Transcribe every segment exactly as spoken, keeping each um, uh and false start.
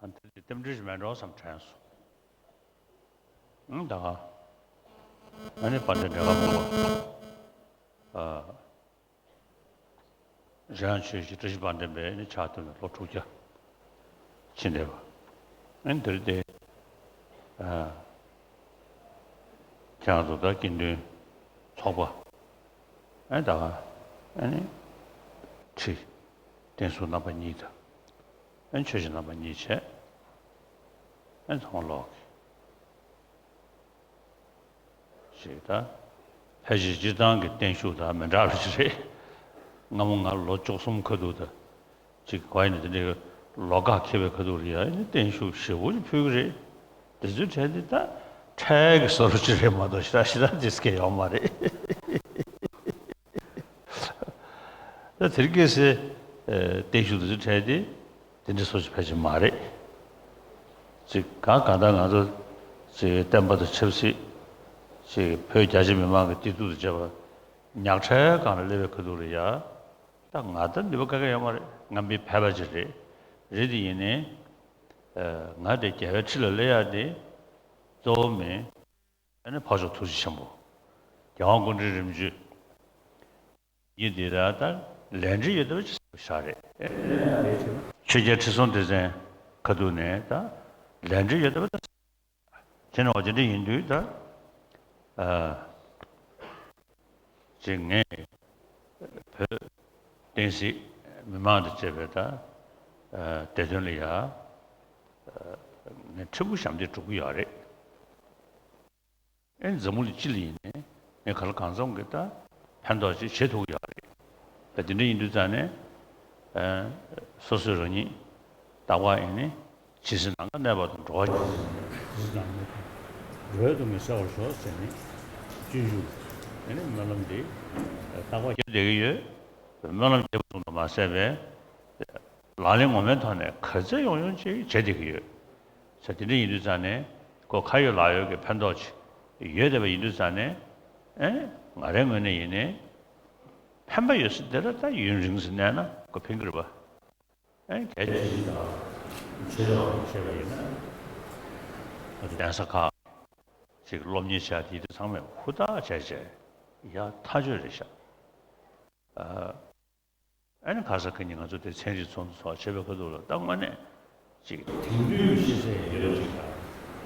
ཨ་ནི་དེ་རྟེན་འབྲེལ་ཞིག་མེད་འགྲོ་བསམ་དྲན་སོང་། ཨང་ད་ག་ཨ་ནི་དཔལ་ལྡན་འདྲེ་ཁ་སྤུངས་པ། ཨ། རེད་ཡང་ཆོས་ཀྱི་བཀྲ་ཤིས་དཔལ་ལྡན་པའི་ནི་ཕྱག་ཐུག་ནས་ལོ་དྲུག་བརྒྱ་ཕྱིན་བསྡད་པ། ཨ་ནི་འདིར་དེ། ཨ། ཁྱེད་རང་ཚོ་ད་དགེ་འདུན་ཚོགས་པ། ཨ་ནི་ད་ག་ཨ་ནི་ཁྲི་བསྟན་སྲུང་རྣམ་པ་གཉིས་དང་། ཨ་ནི་ཆོས་གཞིས་རྣམ་པ་གཉིས་བྱས། ཨ་ནི་ཚང་མ་ལོག་གི་ཞེས་ད། ཕལ་ཆེར་སྤྱིར་བཏང་གི་བརྟན་བཞུགས་དང་མི་འདྲ་བ་ཞིག་རེད། སྔ་མོ་ང་ལོ་བཅུ་གསུམ་ཁ་ཐུག་ད། ཅིག་གོ་ཡིན་ན་དེ་འདྲའི་ལོགས་ཀ་འཁེལ་བའི་ཁ་ཐུག་རེད་ཡ། ཨ་ནི་བརྟན་བཞུགས་ཞེ་པོ་ཅིག་ཕུལ་གི་རེད། དེ་ཚོའི་གྲས་དེ་ད་འཕྲལ་གྱི་བཟོ་འདྲ་ཅིག་རེད་མ་གཏོགས་ཞེ་དྲག་ཞེ་དྲག་དེ་སྐད་ཡོད་མ་རེད། ད་དེ་རིང་ཁ་སང་བརྟན་བཞུགས་དེ་ཚོའི་གྲས་དེ། དེ་འདྲ་སོ་སོ་ཕལ་ཆེར་མ་རེད། ཅིག་གང་གང་ལྟར་ང་ཚོ་ཅིག་བསྟན་པ་དང་ཆབ་སྲིད། ཅིག་བོད་རྒྱ་ཆེ་མི་མང་གི་བདེ་སྡུག་དང་བཅས་པ་ཉག་ཕྲའི་སྒང་ལ་སླེབས་པའི་ཁ་ཐུག་རེད་ཡ། ད་ང་ད་ནུས་པ་ག་གེ་ཡོད་མ་རེད། ང་མི་ཕལ་པ་ཅིག་རེད། རེད་དེ་ཡིན་ནའི། ཨ། ང་དེ་རྒྱལ་བའི་ཁྲི་ལ་སླེབས་ཡ་དེ་གཙོ་བོ་མིན། ཨ་ནི་འཕགས་མཆོག་ཐུགས་རྗེ་ཆེན་པོ། རྒྱལ་དབང་སྐུ་ཕྲེང་རིམ་བྱོན་ཡིན་དེ་ད་ལྟ་ལས་འབྲེལ་ཡོད་བསྡད་པ་ཅིག་བཞག་རེད། ཆོས་རྒྱལ་ཁྲི་སྲོང་ལྡེ་བཙན་ཁ་ཐུག་ནས་ད་ལས་འབྲེལ་ཡོད་བསྡད་པ་ད། བྱས་ན་འོ་དེ་འདྲ་ཡིན་དུས་ད། ཨ། ཅིག་ངས་བོད་བསྟན་སྲིད་མི་མང་དང་བཅས་པའི་ད། ཨ། བདེ་དོན་ལ་ཡ། ཨ། ངས་ཕྲུ་གུ་ཞབས་འདེགས་སྒྲུབ་ཀྱི་ཡོད་རེད། ཨེ་འཛམ་བུ་གླིང་སྤྱི་ལ་ཡིན་ནའི་ངས་ག་ལ་གང་འཚམ་གྱི་ད་ཕན་ཐོགས་ཅིག་བྱེད་ཐུབ་ཀྱི་ཡོད་རེད། ད་དེ་འདྲ་ཡིན་དུས་ཙང་ནས། ཨ། སོ་སོས་རང་ཉིད་རྟག་པར་ཡིན་ནའི་ཇི་སྲིད་ནམ་མཁའ་གནས་པ་དང་འགྲོ་བ་ཇི་སྲིད་ནམ་མཁའ་འགྲོ་བའི་དོན་གྱི་གསལ་བར་ཤོག་ཟེར་ནས་སྤྱོད་འཇུག་ཨེ་ནི་སྨོན་ལམ་འདི་རྟག་པར་བརྒྱབ་བསྡད་ཀྱི་ཡོད། སྨོན་ལམ་རྒྱབ་པ་ཙམ་དུ་མ་ཟད་པའི་ལག་ལེན་ངོ་མའི་ཐོག་ནས་ག་ཚོད་ཡོང་ཡོང་ཅིག་བྱེད་བསྡད་ཀྱི་ཡོད། ས་དེ་འདྲ་ཡིན་དུས་ཙང་ནས་ཁོ་ཁ་ཡོད་ལག་ཡོད་ཀྱི་ཕན་ཐོགས་ཅིག་ཡོད་བསྡད་པ་ཡིན་དུས་ཙང་ནས། ཨེ། ང་རའི་ངོས་ནས་ཡིན་ནའི་ཕན་པ་ཡོད་ས་དེ་ལ་ད་ཡུན་རིང་ཙམ་གནས་ན་ཁོ་ཕན་གྱི་རེད་པ། ཨེ། གལ་ཆེ་ཞིག་དང་ཆོས་ཕྱོགས་ནས་བཤད་པ་ཡིན་ན། ང་ཚོ་གདན་ས་ཁག་ཅིག་སློབ་གཉེར་བྱ་དེ་དུས་ཚང་མས་ཧུར་ཐག་བྱས་བྱས་ཡག་ཐག་ཆོད་རེད་ཤག་ཨ། ཨ་ནི་ཁ་ས་ཁ་ཉིན་ང་ཚོ་དེ་ཚན་རིག་ཚོགས་འདུ་ཚོགས་བྱེད་པའི་ཁ་ཐུག་ལ་ད་དངོས་གནས་ཅིག་དེང་དུས་ཤེས་ཚད་ཡོད་པ་ཅིག་དང་།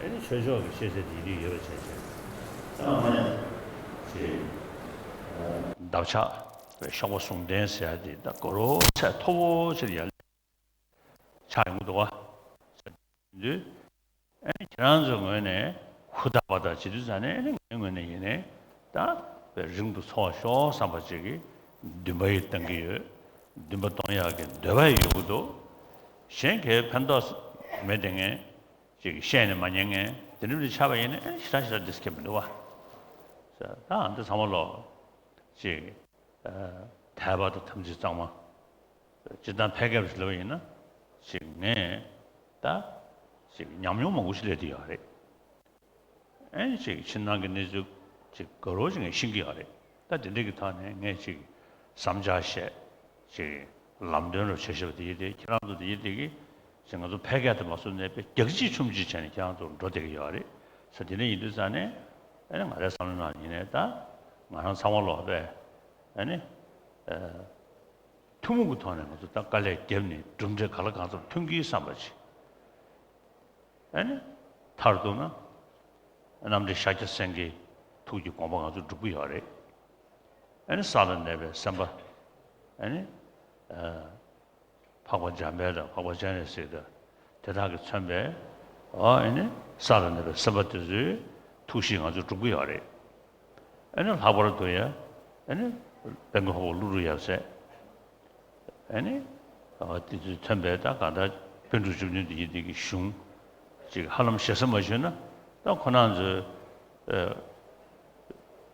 ཨ་ནི་ཆོས་ཕྱོགས་ཀྱི་ཤེས་ཚད་དེང་དུས་ཡོད་པ་བྱས་བྱས་ད་དངོས་གནས་ཅིག་འདབ་ཆགས་པའི་གཤོག་པ་ཟུང་ལྡན་ཟེར་ཡ་དེ་ད་དགའ་རབ་ཚད་མཐོ་པོ་ཅིག་ལ་ཡར་ཆགས་ཡོང་གི་འདུག་བ། དུས། ཨ་ནི་ཁྱེད་རང་ཚོའི་ངོས་ནས་ཧུར་ཐག་པ་ཐག་བྱེད་དུས་ཙང་ནས། ཨ་ནི་ངའི་ངོས་ནས་ཡིན་ནའི་ད་རིང་དུ་འཚོ་བར་ཤོག་བསམ་པ་ཅིག་གི་འདུན་པ་ཡིས་བཏང་གི་ཡོད། འདུན་པ་གཏོང་ཡག་གི་འདོད་པ་ཡིས་ཡོད་ཀྱི་འདུག་གཞན་གྱིས་ཕན་ཐོགས་མེད་བསྡད་མཁན་ཅིག་བཤད་ནས་མ་ཉན་མཁན་དེ་འདྲ་ཅིག་ཆགས་པ་ཡིན་ན། ཨ་ནི་ཞེ་དྲག་ཞེ་དྲག་འདི་སྐྱེ་མི་འདུག་བ། ད་ཨ་འདི་ཚང་མ་ལོག་ཅིག་ཨ། དད་པ་དང་དམ་ཚིག་གཙང་མ། སྤྱིར་བཏང་ཕལ་སྐད་ཞིག་ལབ་པ་ཡིན་ན། ཅིག་ངས་ ད་ཅིག་ཉམས་མྱོང་མང་པོ་ཞིག་སླེབས་བསྡད་ཡོད་རེད། ཨེ་ཅིག་ཕྱི་ནང་གི་གནས་ཚུལ་ཅིག་དགའ་རབ་ཅིག་ངས་ཤེས་ཀྱི་ཡོད་རེད། ད་དེ་འདྲ་གི་ཐོག་ནས་ངས་ཅིག་བསམ་འཆར་བཤད། ཅིག་ལམ་སྟོན་རུ་བྱེད་ཤེས་པ་དེ་ཡིན་ཏེ། ཁྱེད་རང་ཚོ་དེ་ཡིན་ཏེ་གི་ཅིག་ང་ཚོ་ཕལ་སྐད་དུ་མ་བཟོ་ནས་དཔེ་རྒྱག་ཅིག་མཆུམ་ཅིག་བྱས་ནས་ཁྱེད་རང་ཚོ་འགྲོ་བསྡད་ཀྱི་ཡོད་རེད་ཟེར། དེ་འདྲ་ཡིན་དུས་ཙང་ནས་ཨེ་ནི་ང་རའི་བསམ་བློ་ནང་ཡིན་ནའི་ད་ང་རང་ཚང་མ་ལོག་པས་ཨེ་ནི་ཨ་ཐུན་མོང་གི་ཐོག་ནས་ང་ཚོ་ད་དཀའ་ལས་བརྒྱབ་ནས་གྲུབ་འབྲས་ག་ལ་གང་འཚམ་ཐོན་གྱི་བསམ་པ་ཅིག་ཨ་ནི་མཐར་གཏུགས་ན་རྣམ་འདྲེན་ཤཱཀྱ་སེང་གེའི་ཐུགས་ཀྱི་དགོངས་པ་ང་ཚོ་སྒྲུབ་ཀྱི་ཡོད་རེད། ཨ་ནི་ས་ལ་གནས་པའི་སེམས་དཔའ། ཨ་ནི་ཨ་འཕགས་པ་འཇམ་དཔལ་དང་འཕགས་པ་སྤྱན་རས་གཟིགས་དང་དེ་དག་གིས་མཚོན་པའི་ཨ་ནི་ས་ལ་གནས་པའི་སེམས་དཔའ་དེ་ཚོའི་ཐུགས་གཤིས་ང་ཚོས་སྒྲུབ་ཀྱི་ཡོད་རེད། ཨ་ནི་ལྷག་པར་དུ་ཡང་ཨ་ནི་དཔལ་མགོན་འཕགས་པ་ཀླུ་སྒྲུབ་ཡབ་སྲས། ཨ་ནི་ཨ་དེ་ཚོས་མཚོན་པའི་ད་གང་ལྟར་པཎ་གྲུབ་བཅུ་བདུན་དེ་ཡི་དེ་གི་གཞུང་ཅིག་ཧ་ལམ་ཞེ་ས་མ་ཞུས་ན་ད་ཁོ་རང་ཚོའི་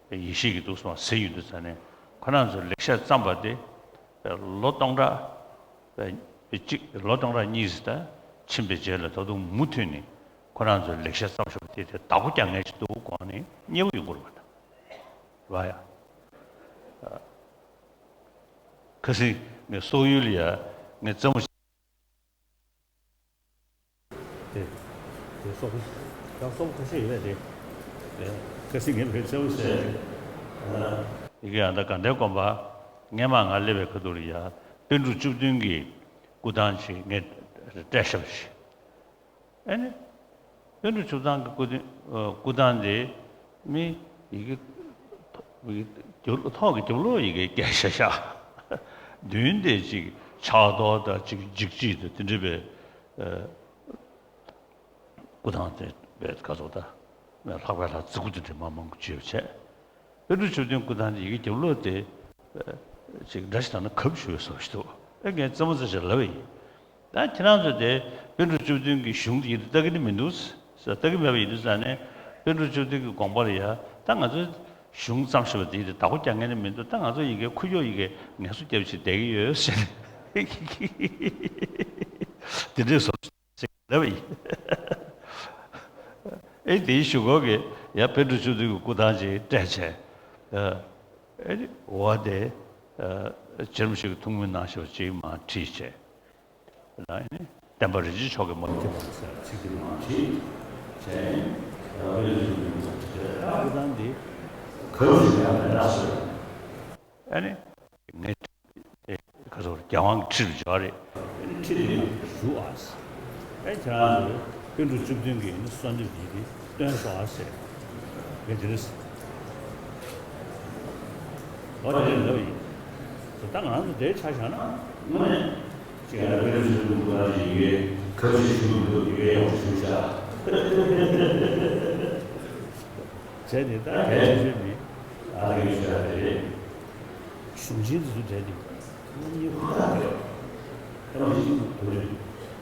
ཨ་ཡེ་ཤེས་ཀྱི་ཐུགས་སུ་མ་ཟིན་ཡོང་དུས་ཙང་ནས་ཁོ་རང་ཚོས་ལེགས་བཤད་བརྩམས་པ་དེ་ལོ་སྟོང་ཕྲག་གཅིག་ལོ་སྟོང་ཕྲག་གཉིས་ཙམ་ད་ཕྱིན་པའི་རྗེས་ལ་ད་དུང་མུ་མཐུད་ནས་ཁོ་རང་ཚོས་ལེགས་བཤད་བརྩམས་བཞག་པ་དེ་དེ་བདག་པོ་རྒྱག་མཁན་ཞིག་འདུག་དགོངས་ནས་མཉེས་པོ་ཡོང་གི་རེད་པ། ད་རེད་ཡ། ཁ་སང་ངས་སོག་ཡུལ་ལ་ཡ་ངས་རྩེད་མོ་དེ་དེ་སོག་པོ་ཡང་སོག་པོ་ཁ་ཤས་ཡོད་པས། དེ་ཁ་སང་ངས་ལོས་རྩེད་མོ་བྱས། ཡི་གེ་ཡང་ད་དགའ་ལྡན་དགོན་པ་སྔས་མ་ང་སླེབས་པའི་ཁ་ཐུག་ལ་ཡ་པཎ་གྲུབ་བཅུ་བདུན་གྱི་སྐུ་ཐང་ཅིག་ངས་སྤྲད་བཞག་པ་ཞིག་ཨ་ནི། པཎ་གྲུབ་བཅུ་བདུན་གྱི་སྐུ་དེ་སྐུ་ཐང་དེ་མི་ཡི་གེ་ཐོག་གི་རྒྱབ་ལོགས་ཡི་གེ་སྐད་ཤ་ཤ་མདུན་དེ་ཅིག་ཕྱག་རྡོར་དང་ཅིག་འཇིགས་བྱེད་དང་དེ་འདྲ་བའི་སྐུ་ཐང་དེ་བས་ག་ཚོད་ད་ལྷག་པའི་ལྷ་རྫི་གུ་དེ་འདྲ་མ་མང་པོ་བྱས་པ་བྱས། པཎ་གྲུབ་བཅུ་བདུན་སྐུ་ཐང་དེ་ཡི་གེ་རྒྱབ་ལོགས་དེ་ཅིག་འདྲ་ཞིག་བཏང་ན་གབ་ཞུ་བའི་བཟོ་ཞིག་འདུག་ཨེ་ངས་རྩེད་མོ་རྩེ་བྱས་ལབ་པ་ཡིན། ད་ཁྱེད་རང་ཚོ་དེ་པཎ་གྲུབ་བཅུ་བདུན་གྱི་གཞུང་དེ་ཡིན་ལྟ་གི་ནི་མི་འདུག་ཟེར། ལྟ་གི་མེད་པ་ཡིན་དུས་ཙང་ནས་པཎ་གྲུབ་བཅུ་བདུན་གྱི་དགོངས་པ་ལ་ཡ་ད་ང་ཚོ་གཞུང་བརྩམས་ཤེས་པ་དེ་ཡིན་བདག་པོ་རྒྱག་མཁན་ནི་མི་འདུག་ད་ང་ཚོ་ཡི་གེ་ཁུ་ཁྱོག་ཡི་གེ་ངལ་གསོ་རྒྱབ་ཅིག་བསྡད་ཀྱི་ཡོད་ཟེར། དེ་འདྲའི་བཟོ་ཞིག་ལབ་པ་ཡིན། ཨེ་དེའི་གཞུག་གུ་གི་ཡ་པཎ་གྲུབ་བཅུ་བདུན་གྱི་སྐུ་ཐང་ཅིག་སྤྲད་བྱས། ཨེ་འོ་དེ་རྗེ་རིན་པོ་ཆེ་གི་ཐུགས་སྨོན་གནང་བཞག་པ་ཅིག་མར་བྲིས་བྱས། ལ་ནི་བསྟན་པ་རིན་ཆེན་མཆོག་གི་མ་ཁྱབ་པ་ཟེར་ཚིག་དེ་མ་བྲིས་བྱས། སྐུ་ཐང་འདི་ག་རེ་ཞིག་ཡང་མེད་ན་ཟེར། ཨ་ནི་ངས་དེ་ག་ཚོད་རྒྱལ་དབང་གི་ཁྲི་ལ་འབྱོར་རེད། ཁྲི་དེ་ནང་བཞུགས་ཨ་ཟེར། ཨེ་ཁྱེད་རང་ཚོས་པཎ་གྲུབ་བཅུ་བདུན་གྱི་ནི་གསོལ་འདེབས་ཡིན་དེ་སྟོན་སོང་ཨ་ཟེར། ངས་དེ་རེད་ཟེར། ལོ་དེ་རིང་ལབ་ཡིན། ད་ང་རང་ཚོ་དེའི་ཆ་བཞག་ན་དངོས་གནས་ཅིག་ཡང་དཔེ་ཆ་ཞུ་དགོས་པ་ཡི་གེ་ག་ཚོད་ཞུ་དགོས་འདུག་ཡི་གེ་ཡག་པོ་ཞུ་བཞག་བྱས་ནས་ད་གལ་ཆེ་ཤོས་ནི་ཨ་ལགས་ཀྱིས་ཞུ་ཡག་དེ་རེད། གཞུང་ཆེན་དེ་ཚོ་གྲས་དེ་ཁོ་རང་གཉིས་ཧུར་ཐག་རེད། ད་མི་ཤེས་ན་དུ་རེད།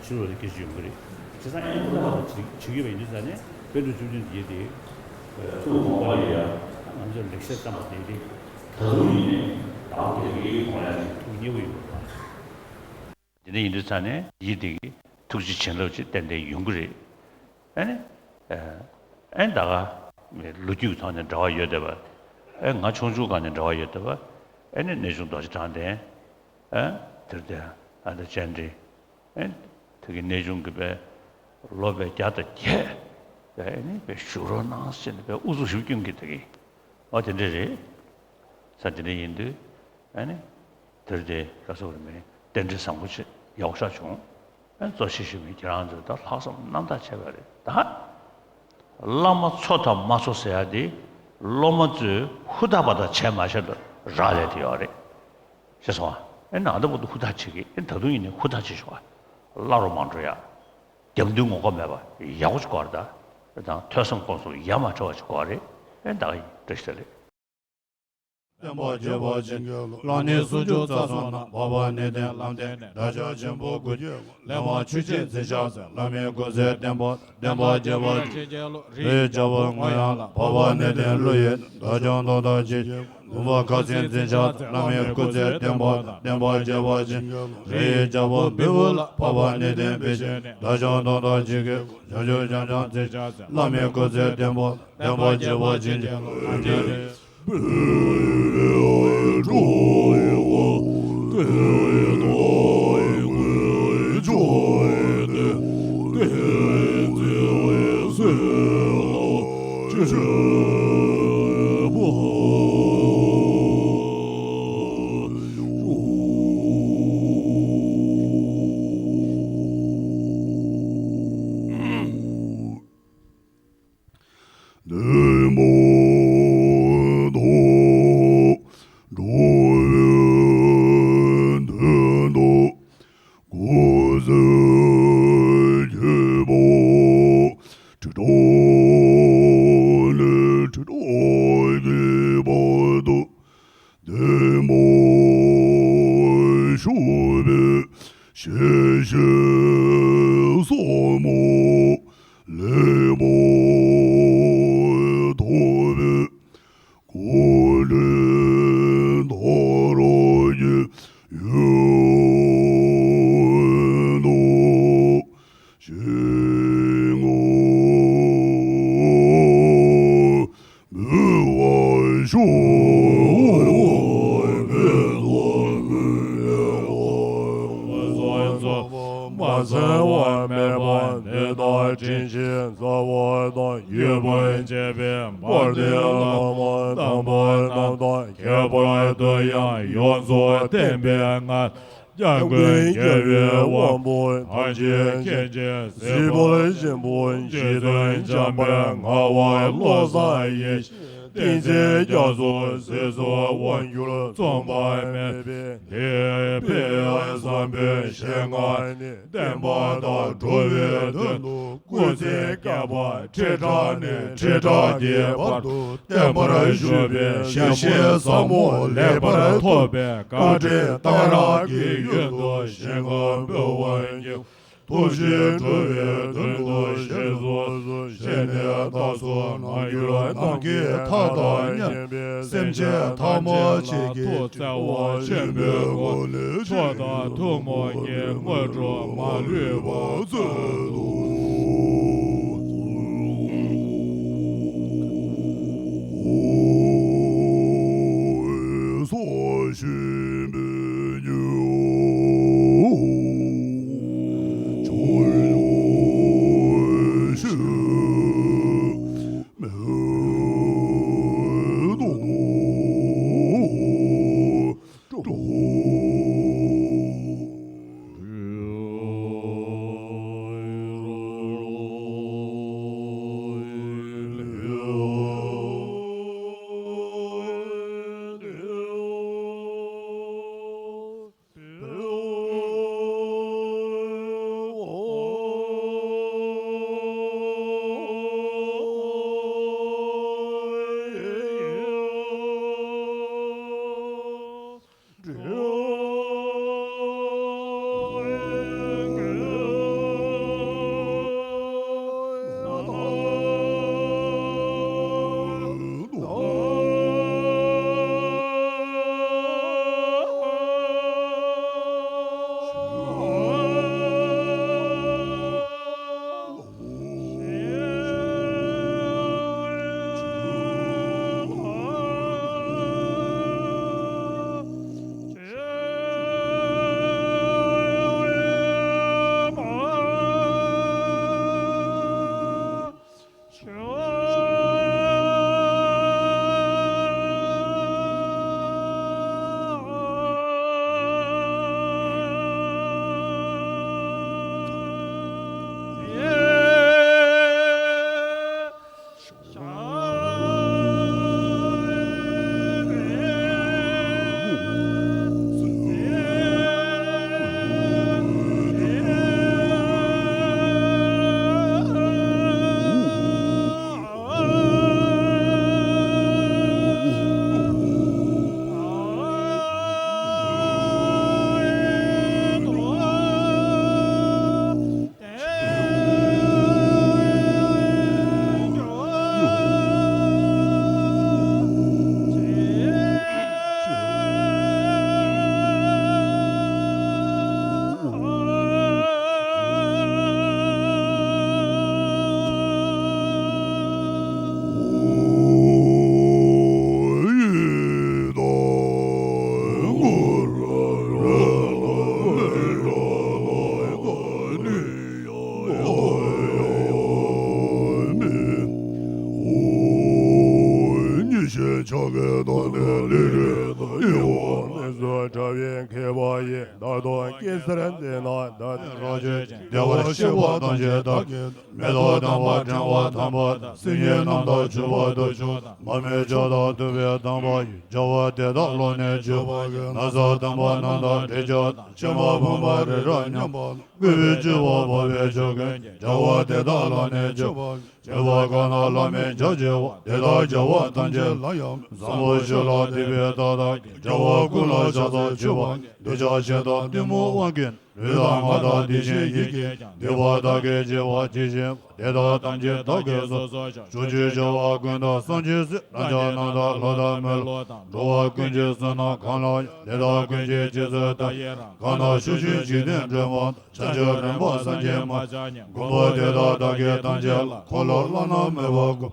ཕྱི་ལོགས་ལ་སྐད་ཆ་ཡོང་གི་རེད། བྱས་ཙང་ཨེ་ཧུར་ཐག་བྱེད་བྱེད་ཀྱི་ཡོད་པ་ཡིན་དུས་ཙང་ནས་དཔེ་མཛོད་བཅུ་བདུན་དེ་དེ་ཐུགས་དགོངས་པ་ལ་ཡ་ང་ཚོས་ལེགས་བཤད་བརྩམས་པ་དེ་དེ་ད་དུང་ཡིན་ནའི་ད་དེ་གའི་དགོངས་ཡ་ཅིག་ཐུགས་མཉེས་པོ་ཡོད་པ། དེ་འདྲ་ཡིན་དུས་ཙང་ནས་ཡིད་དེ་གི་ཐུགས་རྗེ་བྱིན་རླབས་ཅིག་ཏན་ཏན་ཡོང་གི་རེད། ཨ་ནི། ཨ་ནི་ད་ག་ལོ་རྒྱུས་ཀྱི་ཐོག་ནས་འབྲེལ་བ་ཡོད་བསྡད་པ། ཨ་ང་ཆུང་ཆུང་སྒང་ནས་འབྲེལ་བ་ཡོད་བསྡད་པ། ཨ་ནི་གནས་ཆུང་རྡོ་རྗེ་དྲང་བདེན། ཨ་དེར་བརྟེན་ཨ་ད་སྤྱན་འདྲེན། ཨ་དེ་གི་གནས་ཆུང་གི་པའི་ལོ་པའི་བརྒྱ་དང་བརྒྱད་པའི་ཨ་ནི་པའི་བཞུགས་རོགས་གནང་ཟེར་ནས་པའི་ཨུ་ཚུགས་ཞིབ་སྐྱོན་གྱི་དེ་གི་ཨོ་དེ་འདྲ་རེད། ས་དེ་འདྲ་ཡིན་དུས་ཨ་ནི་དེར་དེ་ག་སོགས་རེད་མིན་རྟེན་འབྲེལ་བཟང་པོ་ཆེ་ཡག་ཤོས་བྱུང་། ཨ་གཙོ་ཆེ་ཤོས་མིན་ཁྱེད་རང་ཚོས་ད་ལྷག་བསམ་རྣམ་དག་བྱས་པ་རེད་ད། བླ་མ་འཚོ་དང་མ་འཚོ་ཟེར་ཡ་དེ་སློབ་མ་ཚོས་ཧུར་ཐག་པ་དང་བྱས་མ་བྱས་ལ་རག་ལས་དེ་ཡོད་རེད། ཤེས་སོང་ཨ། ཨེ་ནང་ད་བར་དུ་ཧུར་ཐག་བྱེད་ཀྱི་ཨེ་ད་དུང་ཡིན་ནའི་ཧུར་ཐག་བྱེད་ཤོག་ཨ། བླ་རུ་མ་འགྲོ་ཡ། རྒྱབ་མདུན་ངོ་ལྐོག་མེད་པ་ཡག་པོ་ཅིག་དགོས་རེད་ད། དང་ཐོས་བསམ་སྒོམ་གསུམ་ཡ་མ་བྲལ་བ་ཅིག་དགོས་རེད། ཨེ་ད་ག་ཡིན་བཀྲ་ཤིས་བདེ་ལེགས། བསྟན་པ་རྒྱས་པ་བྱིན་གྱིས་རློབས། ལག་ལེན་སུམ་ཅུ་རྩ་གསུམ་ན། འཕགས་པ་ནི་སྟེང་ལམ་བསྟན་ནས། དགྲ་བཅོམ་ཆེན་པོ་སྐུ་སྐྱེ་བོ། ལེགས་པར་ཆོས་ཀྱི་མཛོད་ཆགས་ཚེ། བླ་མེད་སྐུ་ཚེ་བརྟན་པ། བསྟན་པ་རྒྱས་པ་བྱིན་གྱིས་རློབས། རིའི་རྒྱལ་པོ་རྔོག་ཡབ་ལ། འཕགས་པ་ནི་སྟེང་ཀླུ་ཡི་དོན། དགྲ་བཅོམ་སྟོང་དང་ཆེན་པོའི་སྐུ། བུམ་པ་ཁ་སྲིན་མཛོད་ཆགས་ཚེ། བླ་མེད་སྐུ་ཚེ་བརྟན་པ་དང་། བསྟན་པ་རྒྱས་པ་བྱིན་གྱིས་རློབས། རིའི་རྒྱལ་པོ་བེའུ་ལ། འཕགས་པ་ནི་སྟེང་བེ་ཤི་ནས། དགྲ་བཅོམ་སྟོང་དང་ཆེན་པོའི་སྐུ། བྱང་ཆུབ་ཤིང་རྐྱང་མཛོད་ཆགས་ཚེ། བླ་མེད་སྐུ་ཚེ་བརྟན་པ་དང་། བསྟན་པ་རྒྱས་པ་བྱིན་གྱིས་རློབས། བདེན་པ་དང་། འགྲོ་བའི་དོན་དང་། སྐུ་ཚེ་རྒྱས་པ། ཁྲི་ཕྲག་ལས་ཁྲི་ཕྲག་བརྒལ་བར་དུ། བདེན་པར་གཤེགས་པའི་ཞལ་བཞིན་ཟབ་མོ་ལེགས་པར་མཐོང་བའི་སྐུ་ཕྲེང་མཐའ་རུ་ཡོད་དོ། ཞིང་འབུལ་བར་ཞུ། མ་ཚང་བ་མེད་པ་འདི་དག་དྲིན་ཅན་རྩ་བ་དང་། ཡོད་པར་བྱས་པའི་བར་དོའི་བླ་མ་དམ་པ་རྣམས་དང་། ཁྱད་པར་དུ་ཡང་ཡོངས་སུ་བསྟན་པའི་སྔགས། སྐྱབས་མགོན་རྒྱལ་བའི་དབང་པོ་ཐམས་ཅད་མཁྱེན་ཅིང་གཟིགས་པ་ཆེན་པོ་འཇིག་རྟེན་འཇམ་དཔལ་ངག་དབང་བློ་བཟང་ཡེ་ཤེས། བསྟན་འཛིན་རྒྱ་མཚོ། སྲིད་མཚོ་དབང་སྒྱུར་རྩོམ་པ་མེད་པའི་ལྷའི་དཔལ་བཟང་པོའི་ཞལ་སྔ་ནས། བསྟན་པ་དང་འགྲོ་བའི་དོན་དུ་སྐུ་ཚེ་བསྐལ་པ་ཁྲི་ཕྲག་ནས་ཁྲི་ཕྲག་གི་བར་དུ་བརྟན་པར་བཞུགས་པའི་ཞལ་བཞིན་ཟབ་མོ་ལེགས་པར་ཐོབ་པའི་བཀའ་དྲིན་གཏང་རག་གི་ཡུལ་དུ་ཞིང་ཁམས་འབུལ་བར་བགྱིའོ། ཐུགས་རྗེས་འགྲོ་བའི་དོན་དུ་ཞེས་སུ་གསོལ་ཞལ་ནས་བདག་སོགས་ནམ་འགྱུར་ནམ་མཁའི་མཐའ་དང་མཉམ་པའི་སེམས་ཅན་ཐམས་ཅད་ཀྱི་ཐུགས་བརྩེ་བ་ཆེན་པོའི་སྒོ་ནས་མཆོག་དང་ཐུན་མོང་གི་དངོས་གྲུབ་མ་ལུས་པ་སྩལ་དུ། ཕྱོགས་ཀྱི་སྟོང་ནས་ལུས་རིགས་དང་ཡིད་འོང་ལས་སུ་འདྲ་བའི་མཁས་པ་ཡིས། བདག་དང་སྐྱེ་སར་འཛིན་ན་བདག་ནི་རང་ཆོས་ཅན། བདེ་བར་གཤེགས་པ་ཐམས་ཅད་བདག་གིས་མེ་ཏོག་དམ་པ་ཕྲེང་བ་དམ་པ་དང་། སིལ་སྙན་རྣམས་དང་བྱུག་པ་དང་ཆུ་དང་མར་མེ་མཆོག་དང་བདུག་པའི་དམ་པ་ཡིས། བྱ་བ་དེ་དག་ལོག་ནས་བྱེད་པ་ཡིས། ན་བཟའ་དམ་པ་རྣམས་དང་སྒྲིབ་སྦྱང་དང་། ཕྱེ་མ་ཕུང་པ་རི་རབ་མཉམ་པ་དང་། བསྐུལ་བའི་སྤྱི་བོར་བབས་པའི་ཕྱོགས་ཀུན་གྱི། བྱ་བ་དེ་དག་ལོག་ནས་བྱེད་པ་ཡིས། བྱེ་བ་གང་དག་ལ་མི་སྐྲག་བྱེད་པ། དེ་དག་བྱ་བ་ཐམས་ཅད་ལ་ཡང་། བཟང་པོ་ཆོས་ལ་འདུས་པའི་བདག་དག་གིས། བྱ་བ་ཀུན་ལ་ཕྱག་འཚལ་མཆོད་པ་ཡིས། འདོད་ཆགས་ཞེ་སྡང་གཏི་མུག་དབང་གིས། ལུས་དང་ངག་དང་དེ་བཞིན་ཡིད་ཀྱིས་ཀྱང་། སྡིག་པ་དག་གིས་བྱེད་པ་ཇི་བཞིན་པ། དེ་དག་ཐམས་ཅད་བདག་གིས་སོ་སོར་བཤགས། ཕྱོགས་བཅུའི་བྱ་བ་ཀུན་དང་བསམ་གྱིས་བསྲེགས། ལྷ་ཆེན་རྣམས་དང་ལྷ་དང་མི་ལ་དང་། འགྲོ་བ་ཀུན་གྱི་བསོད་ནམས་གང་ལ་ཡང་། དེ་དག་ཀུན་གྱི་རྗེས་སུ་བདག་ཡི་རང་། གང་དག་ཕྱོགས་བཅུའི་འཇིག་རྟེན་སྒྲོན་མ་དང་། བྱང་ཆུབ་རིམ་པར་སངས་རྒྱས་མ་ཆགས་ཉིད། མགོན་པོ་དེ་དག་བདག་གིས་ཐམས་ཅད་ལ། འཁོར་ལོ་བླ་ན་མེད་པ་བསྐོར།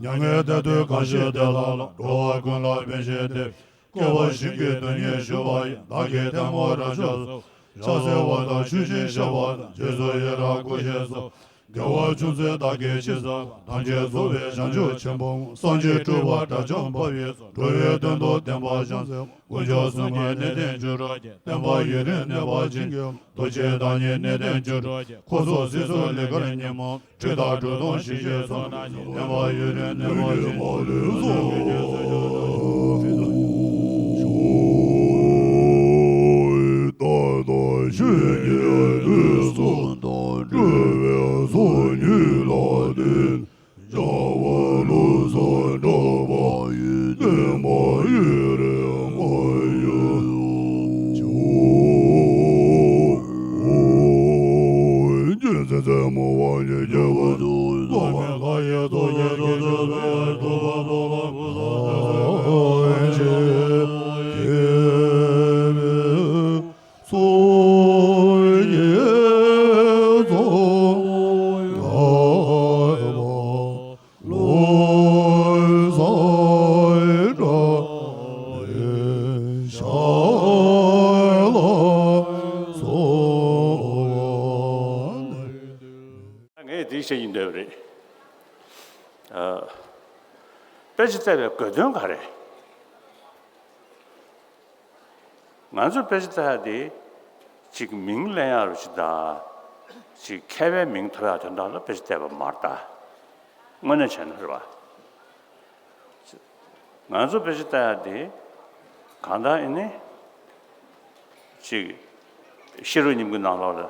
མྱ་ངན་འདས་དུས་གང་ཞིག་དེ་ལ་ལྷགས། འགྲོ་བ་ཀུན་ལ་ཕན་ཞིང་བདེ་བའི། བསྐལ་པ་བཞིན་གྱི་དོན་གཉེར་ཞུ་བ་ཡི། བདག་གིས་ཐལ་མོ་རབ་བཤགས་སོ། ཕྱག་འཚལ་བ་དང་མཆོད་ཅིང་བཤགས་པ་དང་། རྗེས་སུ་ཡི་རང་བསྐུལ་ཞིང་གསོལ། དགེ་བ་ཅུང་ཟད་བདག་གིས་ཅི་བསགས་པ། ཐམས་ཅད་རྫོགས་པའི་བྱང་ཆུབ་ཆེན་པོའི་སངས་རྒྱས་སྤྲུལ་པ་དགྲ་བཅོམ་པ་ཡི། འགྲོ་བའི་དོན་དུ་བསྟན་པ་བསྐྱངས་ཚེ། དཀོན་མཆོག་གསུམ་གྱི་གནས་བརྟན་བཅུ་དྲུག་གི། བསྟན་པ་ཡུན་རིང་གནས་པ་ཅན་གྱི། རྡོ་རྗེ་བདག་ཉིད་གནས་བརྟན་བཅུ་དྲུག་གི། འཁོར་ཚོགས་སྲིད་མཚོ་ལིང་གར་ཉོན་མོངས། ཁྲི་དང་གྲུ་གདོང་ཞི་བྱེད་ཚོགས། བསྟན་པ་ཡུན་རིང་གནས་པ་ཅན་གྱི། རྟག་ཏུ་ཆོས་ཀྱི་དུས་གསུམ་དང་། འགྲོ་བའི་སོ་ཉུལ་ལ་བརྟེན། བྱ་བ་ལུགས་སུ་འགྲོ་བ་ཡི། བསྟན་པ་ཡུན་རིང་མ་ཡལ་ཅིག། རྒྱལ་སྲས་རྩེ་མོ་དབང་གི་རྒྱལ་པོ། ཐོགས་མེད་ལྷ་ཡི་ཚོགས་ཀྱིས། དཀོན་མཆོག་གསུམ་ལ་སྤྲུལ་པ་ཐོགས་ལ་ཕུལ་དུ་གསོལ། ཚོགས་ཀྱི་ཚོགས་བསགས་པ། ལོ་ཙཱ་བཀྲ་ཤིས་ཞལ་ལ་སོགས། ངས་འདི་བཤད་ཀྱི་འདོད་པ་རེད། ཨ། དཔེ་ཆ་བལྟས་པའི་དགོས་དོན་ག་རེ། ང་ཚོ་དཔེ་ཆ་ལྟ་ཡག་དེ་ཅིག་མིང་ལེན་ཡག་རུ་ཅིག་དང་། ཅིག་མཁས་པའི་མིང་ཐོབ་ཡག་དོན་དག་ལ་དཔེ་ཆ་བལྟས་པ་མ་རེད་ད། དངོས་གནས་བྱས་ན་རེད་བ། ང་ཚོ་དཔེ་ཆ་ལྟ་ཡག་དེ་གང་ལྟར་ཨེ་ནི་ཅིག་ཤེས་རབ་སྙིང་པོའི་ནང་ལོགས་ལ་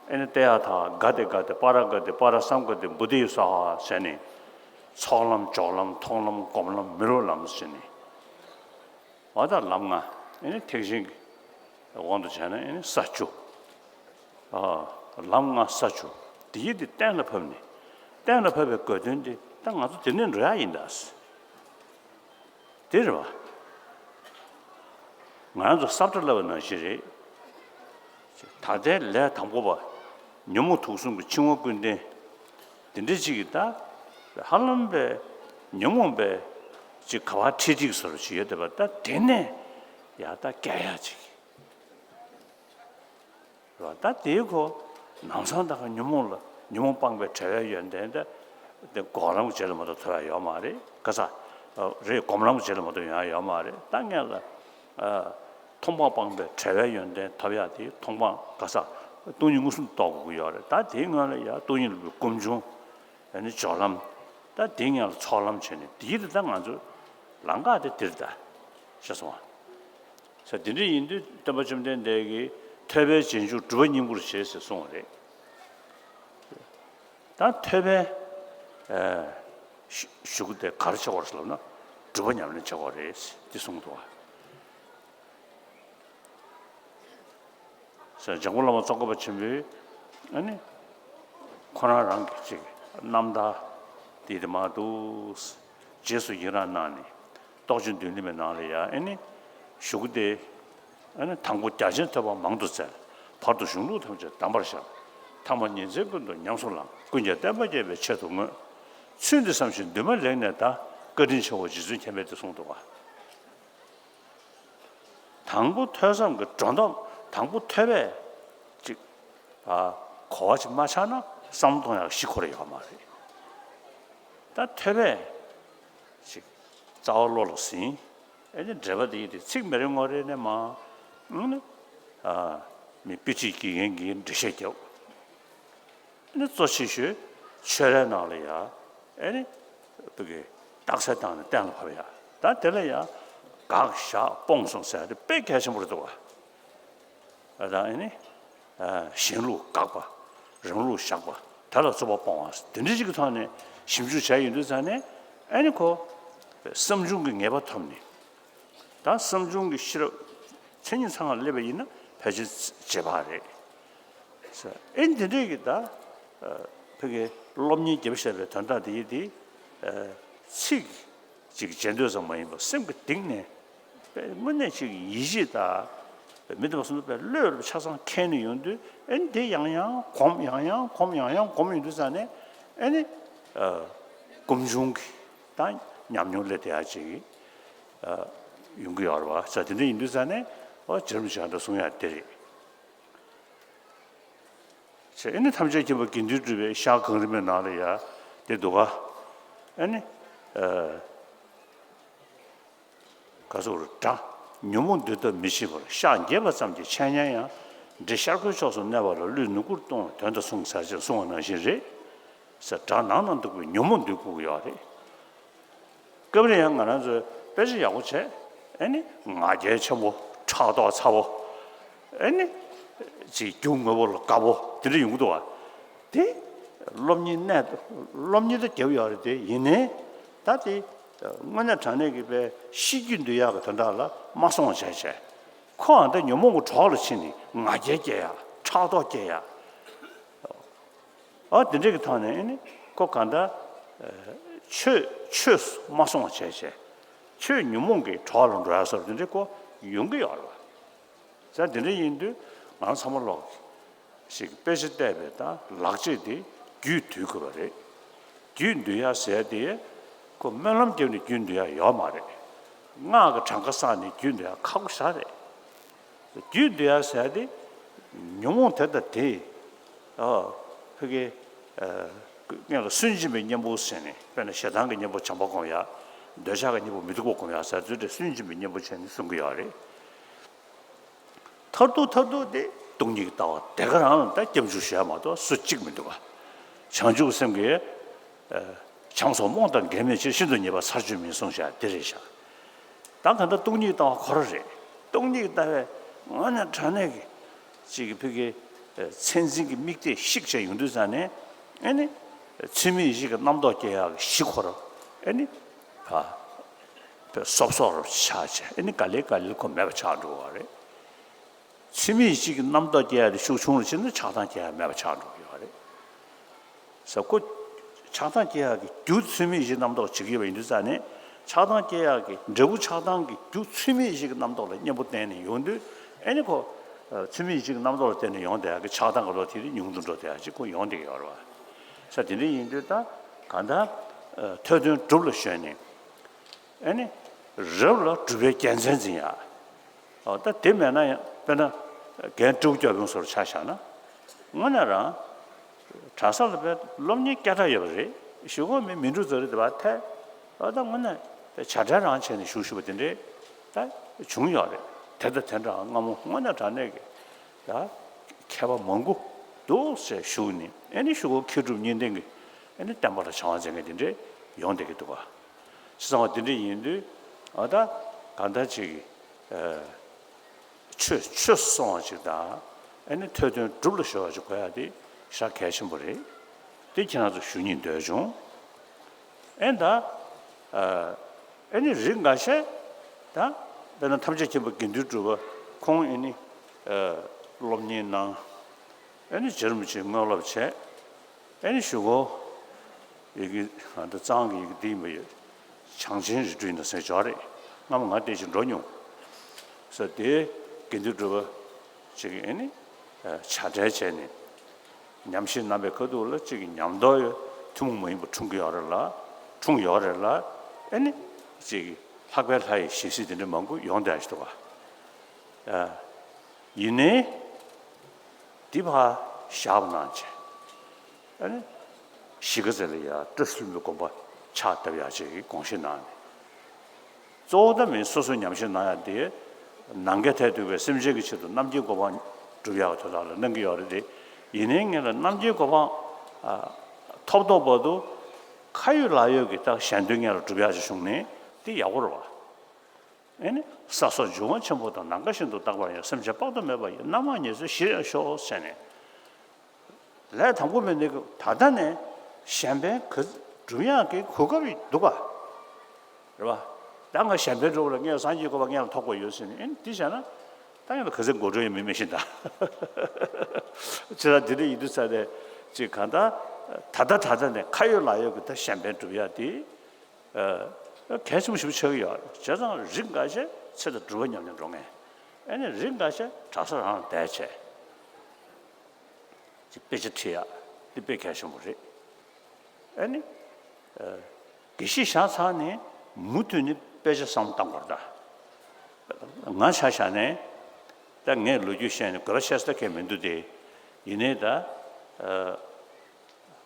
ཨེ་ནི་ཏདྱ་ཐཱ། ག་ཏེ་ག་ཏེ། པཱ་ར་ག་ཏེ། པཱ་ར་སཾ་ག་ཏེ། བོ་དྷི་སྭཱ་ཧཱ་ཟེར་ནས། ཚོགས་ལམ་སྦྱོར་ལམ་མཐོང་ལམ་སྒོམ་ལམ་མི་རོ་ལམ་ཟེར་ནས། འོ་ད་ལམ་ལྔ། ཨེ་ནི་ཐེག་ཆེན་གྱི་དབང་དུ་བྱས་ན་ཨེ་ནི་ས་བཅུ། ཨ། ལམ་ལྔ་ས་བཅུ། དེ་ཡི་དེ་གཏན་ལ་ཕབ་ནས། གཏན་ལ་ཕབ་པའི་དགོས་དོན་དེ་ད་ང་ཚོ་དེ་ནས་འགྲོ་ཡག་ཡིན་ད། དེ་རེད་བ། ང་རང་ཚོ་ས་བཀྲ་བསླབ་པ་ནང་བཞིན་རེད། ད་ལྟའི་ལས་དང་པོ་པ། ཉོན་མོངས་དུག་གསུམ་གྱི་འཆིང་བ་ཀུན་ལྡན། དེ་འདྲ་ཅིག་གིས་ད་ཧ་ལམ་པའི་ཉོན་མོངས་པའི་ཅིག་ག་བ་ཁྲིད་ཁྲིད་བཟོ་འདྲ་ཅིག་ཡོད་དེ་བ། ད་དེ་ནས་ཡ་ད་རྒྱལ་ཡག་ཅིག་རེད་བ། ད་དེའི་ཁོ་ལམ་སང་ད་ག་ཉོན་མོངས་ལ་ཉོན་མོངས་སྤངས་པའི་བྲལ་བའི་ཡོན་ཏན་དེ་དེ་འགོག་ལམ་གྱི་རྗེས་ལ་མ་གཏོགས་ཐོབ་ཡག་ཡོད་མ་རེད། ག་ས་རེད། སྒོམ་ལམ་གྱི་རྗེས་ལ་མ་གཏོགས་ཡོང་ཡག་ཡོད་མ་རེད། ད་ངས་ལ་མཐོང་སྤང་སྤངས་པའི་བྲལ་བའི་ཡོན་ཏན་ཐོབ་ཡག་དེ་མཐོང་སྤང་ག་ས་སྟོང་ཉིད་མངོན་སུམ་དུ་རྟོགས་དགོས་ཀྱི་ཡོད་རེད། ད་དེའི་སྔོན་ལ་ཡ་སྟོང་ཉིད་རློབ་པའི་སྒོམ་བྱུང་། ཡང་ན་སྦྱོར་ལམ། ད་དེའི་སྔོན་ལ་ཚོགས་ལམ་བྱས་ནས་དེའི་དེ་ད་ང་ཚོ་ལམ་ཁ་དེ་དེ་རེད་ད། ཤེས་སོང་ང་། ས་དེ་འདྲ་ཡིན་དུས་སྟོན་པ་བཅོམ་ལྡན་འདས་ཀྱིས་ཐོས་པའི་རྗེས་འཇུག་སྒྲུབ་པ་སྙིང་པོར་བྱེད་ཟེར་གསུངས་པ་རེད། ད་ཐོས་པའི་ཨ་གཞུག་གུ་དེ་ག་རེ་བྱེད་དགོས་རེད་ལབ་ན། སྒྲུབ་པ་ཉམས་ལེན་བྱེད་དགོས་རེད་ཟེར་དེ་གསུངས་འདུག་བ། ཟེར་འཇམ་མགོན་བླ་མ་ཙོང་ཁ་པ་ཆེན་པོས་ཨ་ནི་ཁོ་རང་རང་གི་ཅིག་རྣམ་ཐར་དེ་དེ་མ་འདུག་རྗེས་སུ་ཡི་རང་གནང་ནས་རྟོགས་བརྗོད་མདུན་ལེགས་མའི་ནང་ལ་ཡ་ཨ་ནི་གཞུག་གུ་དེ། ཨ་ནི་དང་པོ་རྒྱ་ཆེན་ཐོས་པ་མང་དུ་བཙལ། བར་དུ་གཞུང་ལུགས་ཐམས་ཅད་གདམས་པར་ཤར། ཐ་མ་ཉིན་མཚན་ཀུན་ཏུ་ཉམས་སུ་བླངས། ཀུན་ཀྱང་བསྟན་པ་རྒྱས་པའི་ཆེད་དུ་བསྔོས། ཚུལ་འདི་བསམ་ཞིང་འདུན་མ་ལེགས་ནས་གདའ། བཀའ་དྲིན་ཆེའོ་རྗེ་བཙུན་མཁྱེན་པས་དེ་གསུངས་འདུག་ག། དང་པོ་ཐོས་བསམ་གྱི་སྒྲོ་འདོགས། དང་པོ་ཐོས་པས་ཅིག་ཨ་གོ་བ་ཅིག་མ་ཆགས་ན་བསམ་བློ་གཏོང་ཡག་གཞི་ཁོ་རང་ཡོད་མ་རེད། ད་ཐོས་པས་ཅིག་ ལྟ་བ་བློ་ལ་ཟིན། ཨེ་ནི་འགྲེལ་པ་འདི་ཡིན་ཏེ་ཚིག་མི་རེ་ངོ་རེ་ནས་མ། ཨ་ནི་ཨ་མི་དཔེ་ཁྲིད་དགེ་རྒན་གྱིས་འགྲེལ་བཤད་རྒྱབ། ཨེ་ནི་གཙོ་ཆེ་ཤོས་ཆོས་རའི་ནང་ལ་ཡ། ཨེ་ནི་བོད་ཀྱི་རྟགས་གསལ་བཏང་ནས་གཏན་ལ་ཕབ་ཡ། ད་དེ་ལ་ཡ་དགག་བཞག་སྤོང་གསུམ་ཟེར་ཡ་དེ་དཔེ་གལ་ཆེན་པོ་རེད་འདུག་བ། ཨ་ད་ཨེ་ནི་ཨ་གཞན་ལུགས་དགག་པ། རང་ལུགས་བཞག་པ། དེ་ལ་རྩོད་པ་སྤོང་བ། དེ་འདྲ་ཞིག་གི་ཐོག་ནས་ཞིབ་འཇུག་བྱས་ཡོང་དུས་ཙང་ནས། ཨེ་ནི་ཁོ་བསམ་བྱུང་གི་ངེས་པ་ཐོབ་ནས། ད་བསམ་བྱུང་གི་ཤེས་རབ་མཚན་ཉིད་ཚང་བ་སླེབས་པ་ཡིན་ན་ཕལ་ཆེར་རྗེས་དཔག་རེད། ཨེ་ནི་དེ་འདྲས་ཀྱི་ད་ཨ་ཕ་གིའི་སློབ་གཉེར་རྒྱབ་བཞག་པའི་དོན་དག་དེ་ཡིན་ཏེ། ཨ་ཚིག་ཅིག་བརྗེད་འདོད་ཙམ་མ་ཡིན་པར་སེམས་ཀྱི་གཏིང་ནས་དངོས་གནས་ཅིག་ཡིད་ཆེས་དང་། མི་དེ་མ་སོང་དུ་བློས་ཆ་ཚང་ཁེལ་ནས་ཡོང་དུས། ཨེ་ནི་དེ་ཡང་ཡང་སྒོམ། ཡང་ཡང་སྒོམ། ཡང་ཡང་སྒོམ་ཡོང་དུས་ཙང་ནས། ཨེ་ནི་ཨ་ཀུན་འབྱུང་གི་ད་ཉམས་མྱོང་སླེབས་བསྡད་ཡ་ཅིག་ཨ་ཡོང་གི་ཡོད་རེད་བ། ས་དེ་འདྲ་ཡིན་དུས་ཙང་ནས་ཨོ་རྗེ་རིན་པོ་ཆེ་ག་འདྲ་གསུང་ཡ་དེ་རེད། ཅེས་ཨེ་ནི་ཐམས་ཅད་མཁྱེན་པ་དགེ་འདུན་གྲུབ་པའི་ཤར་གངས་རི་མའི་ནང་ལ་ཡ་དེ་འདུག་ག་ཨེ་ནི་ཨ་ག་ཟེར་དགྲ་ཉོན་མོངས་འདུལ་ཐབས་མི་ཤེས་པར། ཤགས་འགྱེད་པ་ཙམ་གྱིས་འཆད་ཉན་ཡང་། འདྲེ་ཤར་ཁོའི་ཕྱོགས་སུ་གནས་པ་ལ། ཀླུས་ནུ་གུར་གཏོང་བའི་དོན་དུ་གསུངས་ཟེར་ཅེས་གསུངས་པ་ནང་བཞིན་རེད། ཟེར་དགྲ་ནང་ན་འདུག་པའི་ཉོན་མོངས་འདུལ་དགོས་ཀྱི་ཡོད་རེད། སྐབས་རེ་ཡང་ང་རང་ཚོས་དཔེ་ཆ་ཡག་པོ་བྱས། ཨེ་ནི་ང་རྒྱལ་ཆེན་པོ། ཕྲག་དོག་ཚ་བོ། ཨེ་ནི་ཅིག་རྒྱུ་དངོས་པོ་ལ་དགའ་བོ་དེ་འདྲ་ཡོང་གི་འདུག་བ། དེ་སློབ་གཉེར་གནད། སློབ་གཉེར་ད་རྒྱབ་ཡོད་རེད། དེ་ཡིན་ནའི་ད་དེ་དངོས་གནས་དྲང་གནས་ཀྱི་དཔེ་ཤེས་རྒྱུད་འདུལ་ཡག་གི་དོན་དག་ལ་མ་སོང་བ་བྱས་བྱས། ཁོའང་ད་ཉོན་མོངས་ཀྱི་གྲོགས་ལ་ཕྱིན་ནས་ང་རྒྱལ་སྐྱེ་ཡ། ཕྲག་དོག་སྐྱེ་ཡ། ཨ་དེ་འདྲ་གི་ཐོག་ནས་ཨེ་ནི་ཁོ་གང་ལྟར་ཨ་ཆོས་ཆོས་སུ་མ་སོང་བ་བྱས་བྱས། ཆོས་ཉོན་མོངས་ཀྱི་གྲོགས་ལ་འགྲོ་ཡ་སོགས་དེ་འདྲ་ཁོ་ཡོང་གི་ཡོད་རེད་བ། ས་དེ་འདྲ་ཡིན་དུས་ང་རང་ཚང་མ་ལོག་ཞིག་དཔེ་ཆ་བལྟས་པའི་ད་ལག་རྗེས་དེ་རྒྱུད་འདུལ་དགོས་པ་རེད། རྒྱུད་འདུལ་ཡ་ཟེར་དེ་ཁོ་སྨོན་ལམ་བརྒྱབ་ནས་རྒྱུད་འདུལ་ཡ་ཡོད་མ་རེད། སྔགས་ཀྱི་གྲངས་ཀ་བསགས་ནས་རྒྱུད་འདུལ་ཡ་ཁག་པོ་ཞེ་དྲག་རེད། རྒྱུད་འདུལ་ཡ་ཟེར་ཡ་དེ་ཉོན་མོངས་དེ་དང་དེ། ཨ་ཕ་གི་ཨ་སྔོན་ལ་སུན་འབྱིན་པའི་གཉེན་པོ་ཟེར་ནས། དཔེར་ན་ཞེ་སྡང་གི་གཉེན་པོ་བྱམས་པ་སྒོམ་ཡ། འདོད་ཆགས་ཀྱི་གཉེན་པོ་མི་སྡུག་པ་སྒོམ་ཡ་ཟེར་ཚུལ་དེ་སུན་འབྱིན་པའི་གཉེན་པོ་བྱས་ནས་གསུང་གི་ཡོད་རེད། མཐར་ཐུག་མཐར་ཐུག་དེ་སྟོང་ཉིད་ཀྱི་ལྟ་བ་དེ་ག་རང་ལ་ད་སྐྱབས་འཇུག་ཞུ་ཡ་མ་གཏོགས་སུ་གཅིག་མི་འདུག་ག་བྱང་ཆུབ་སེམས་ཀྱིས་ཨ་བྱམས་སོགས་རྨོངས་དང་འགལ་མེད་ཕྱིར། ཤིན་ཏུ་ཉེས་པ་ཚར་གཅོད་མིན་གསུངས་བཞག་དེ་རེད་བཞག་ད་ག་ད་སྟོང་ཉིད་ལྟ་བ་ཁོ་རང་རེད། སྟོང་ཉིད་ལྟ་བའི་དངོས་གནས་དྲང་གནས་ཀྱི་ཅིག་གི་ཕ་གི་ཨ་མཚན་འཛིན་གྱི་དམིགས་གཏད་བཤིག་བྱས་ཡོང་དུས་ཙང་ནས། ཨེ་ནི་ཚུལ་མིན་ཡིད་བྱེད་ཀྱི་རྣམ་རྟོག་སྐྱེ་ཡག་གི་གཞི་ཁོ་རང་ཨེ་ནི་ཕ་བས་སོབ་སོབ་རུ་ཆགས་བྱས། ཨེ་ནི་ག་ལེ་ག་ལེ་ཁོ་མེད་པ་ཆགས་འགྲོ་བ་རེད། ཚུལ་མིན་ཡིད་བྱེད་ཀྱི་རྣམ་རྟོག་སྐྱེ་ཡ་དེ་ཤུགས་ཆུང་རུ་ཕྱིན་ན་ཆགས་སྡང་སྐྱེ་ཡ་མེད་པ་ཆགས་འགྲོ་གི་ཡོད་རེད། ས་ཁོ་ཆགས་སྡང་སྐྱེ་ཡ་གི་རྒྱུ་ཚུལ་མིན་ཡིད་བྱེད་རྣམ་རྟོག་བྱེད་ཀྱི་ཡོད་པ་ཡིན་དུས་ཙང་ནས། ཆགས་སྡང་སྐྱེ་ཡ་གི་འབྲས་བུ་ཆགས་སྡང་གི་རྒྱུ་ཚུལ་མིན་ཡིད་བྱེད་ཀྱི་རྣམ་རྟོག་ལ་གཉེན་པོ་བསྟེན་ནས་ཡོང་དུས། ཨེ་ནི་ཁོ་ཚུལ་མིན་ཡིད་བྱེད་ཀྱི་རྣམ་རྟོག་ལ་བརྟེན་ནས་ཡོང་བསྡད་ཡ་གི་ཆགས་སྡང་གི་བློ་དེ་ཉུང་དུ་འགྲོ་བསྡད་ཡ་ཅིག་ཁོ་ཡོང་བསྡད་ཀྱི་ཡོད་རེད་བ། ས་དེ་འདྲ་ཡིན་དུས་ད་གང་ལྟར་ཐོས་དོན་སྒྲུབ་ལ་ཞོན་ནས། ཨེ་ནི་རབ་ལ་སྒྲུབ་པའི་རྒྱལ་མཚན་འཛིན་ཡ། ཨོ་ད་དེ་མེད་ན་ཡང་དཔེར་ན་རྒན་སྤྲེའུ་སྐྱབས་ཡོང་སོར་ཆ་བཞག་ན། དངོས་གནས་རང་གྲྭ་ས་ལ་བས་སློབ་གཉེར་སྐད་གྲགས་ཡོད་པ་རེད། གཞུག་གུ་མི་མི་འགྲོ་ཟེར་རེད་དེ་བ་ཐལ། ཨོ་ད་དངོས་གནས་བྱ་བྲལ་རང་བྱས་ནས་བཞུགས་བཞུགས་པ་དེ་འདྲས་ད་བྱུང་ཡོད་རེད། དེ་ད་དེ་འདྲ་སྔ་མོ་དངོས་གནས་དྲང་གནས་ཀྱི་ད་མཁས་པ་མང་པོ་འདུག་ཟེར་བཞུགས་ནས། ཨེ་ནི་གཞུག་གུ་མཁས་གྲུབ་གཉིས་ལྡན་གྱི་ཨེ་ནི་བསྟན་པ་ལ་བྱ་བ་མཛད་མཁན་དེ་འདྲས་ཡོང་བསྡད་ཀྱི་འདུག་ག་བྱས་ཙང་བ་དེ་འདྲ་ཡིན་དུས། ཨ་ད་གང་ལྟར་ཅིག་ཨ་ཆོས་ཆོས་སུ་སོང་བ་ཅིག་དང་། ཨ་ནི་ཐོས་དོན་སྒྲུབ་ལ་གཞོལ་བ་ཅིག་དགོས་ཡ་དེ་ཞེ་དྲག་གལ་ཆེན་པོ་རེད། དེ་ཁྱེད་རང་ཚོ་ཞུ་སྙིང་འདོད་བྱུང་། ཨེ་ད་ཨ་ཨ་ནི་རིགས་འགའ་ཤས་ད་དཔེར་ན་ཐམས་ཅད་མཁྱེན་པ་དགེ་འདུན་གྲུབ་པ་ཁོང་ཨེ་ནི་ཨ་སློབ་གཉེར་གནང་། ཨེ་ནི་རྗེ་རིན་པོ་ཆེའི་དངོས་སློབ་བྱས། ཨེ་ནི་གཞུག་གུ་ཡི་གེ་ཨ་འདི་གཙང་གི་ཡི་གེ་འདི་ཡིན་པ་ཡོད། བྱང་ཆེན་རིགས་དྲུག་ཡིན་ན་ཟེར་འཇོག་རེད། སྔ་མོ་ང་བལྟས་ཤིང་འགྲོ་མྱོང་། ས་དེ་དགེ་འདུན་གྲུབ་པ་ཅིག་གིས་ཨེ་ནི་ཨ་བྱ་བྲལ་བྱས་ནས་ཉམས་བཞེས་གནང་བའི་ཁ་ཐུག་ལ་ཅིག་གི་ཉམས་རྟོགས་ཐུན་མོང་མ་ཡིན་པ་འཁྲུངས་ཀྱི་ཡོད་རེད་ལ། འཁྲུངས་ཡོད་རེད་ལ། ཨེ་ནི་ཅིག་ལྷག་པའི་ལྷ་ཡི་ཞལ་གཟིགས་དེ་འདྲ་མང་པོ་ཡོང་བསྡད་ཤི་འདུག་ག་ཨ་ཡིན་ནའི། འདི་ཕར་བཞག་པ་གནང་བྱས། ཨ་ནི་གཞིས་ཀ་རྩེ་ལ་ཡ་བཀྲ་ཤིས་ལྷུན་པོའི་དགོན་པ་ཕྱག་བཏབ་ཡག་ཅིག་གི་དགོངས་བཞེས་གནང་ནས། གཙོ་བོ་ད་མི་སོ་སོའི་ཉམས་ཞིབ་གནང་ཡ་དེ། ནམ་མཁའི་མཐས་གཏུགས་པའི་སེམས་ཅན་གྱི་ཆེད་དུ་རྣམ་མཁྱེན་གོ་འཕང་སྒྲུབ་ཡག་གི་དོན་དག་ལ་གནང་གི་ཡོད་རེད་དེ། ཡིན་ནའི་ངས་ལ་རྣམ་མཁྱེན་གོ་འཕང་ཨ། ཐོབ་ཐོབ་བར་དུ་ཁ་ཡོད་ལག་ཡོད་ཀྱི་ད་གཞན་དོན་ངས་ལ་སྒྲུབ་ཡག་ཅིག་བྱུང་ནས་དེ་ཡག་པོ་རེད་བ། ཨེ་ནི། ས་སོགས་འབྱུང་བ་ཆེན་པོ་དང་། ནམ་མཁའ་བཞིན་དུ་རྟག་པར་ཡང་། སེམས་ཅན་དཔག་ཏུ་མེད་པ་ཡི། རྣམ་མང་ཉེར་འཚོའི་གཞིར་ཡང་ཤོག་ཟེར་ནས། ལས་དང་པོ་མེད་ནི་ད་ལྟ་ནས་གཞན་ཕན་ག་སྒྲུབ་ཡག་གི་གོ་སྐབས་འདུག་ག་རེད་བ། ད་ང་གཞན་ཕན་སྒྲུབ་པ་ལ་ངས་སངས་རྒྱས་གོ་འཕང་ངས་ལ་ཐོབ་དགོས་ཡོད་ཟེར་ནས། ཨེ་ནི་འདི་བྱས་ན་ད་ཡང་ལ་ག་ཚོད་མགོ་འགྲོ་ཡང་མི་མེད་བཞིན་ད། ཅི་ལ་འདི་འདྲ་ཡིན་དུས་ཚ་དེ་ཅིག་གང་ལྟར་ད་ལྟ་ད་ལྟ་ནས་ཁ་ཡོད་ལག་ཡོད་ཀྱི་ད་གཞན་ཕན་སྒྲུབ་ཡག་དེ། ཨ། གལ་ཆེན་པོ་ཞིག་ཆགས་ཀྱི་ཡོད་རེད། བྱས་ཙང་རིགས་འགའ་ཤས་ཚེ་དང་སྒྲུབ་པ་ཉམས་ནས་འགྲོ་མཁན། ཨེ་ནི་རིགས་འགའ་ཤས་གྲྭ་ས་རང་ལ་བསྡད་བྱས་ཅིག་དཔེ་ཆ་ཁྲིད་ཡག་འདི་དཔེ་གལ་ཆེན་པོ་རེད། ཨེ་ནི། ཨ། དགེ་བཤེས་བཞག་ཚར་ནས་མུ་མཐུད་ནས་དཔེ་ཆ་བསམ་བློ་བཏང་དགོས་རེད་ད། ང་ཆ་བཞག་ནས་ད་ངས་ལོ་རྒྱུས་བཤད་ནས་དགོས་པ་བཤད་ས་ད་གང་ཡང་མི་འདུག་སྟེ། ཡིན་ནའི་ད། ཨ།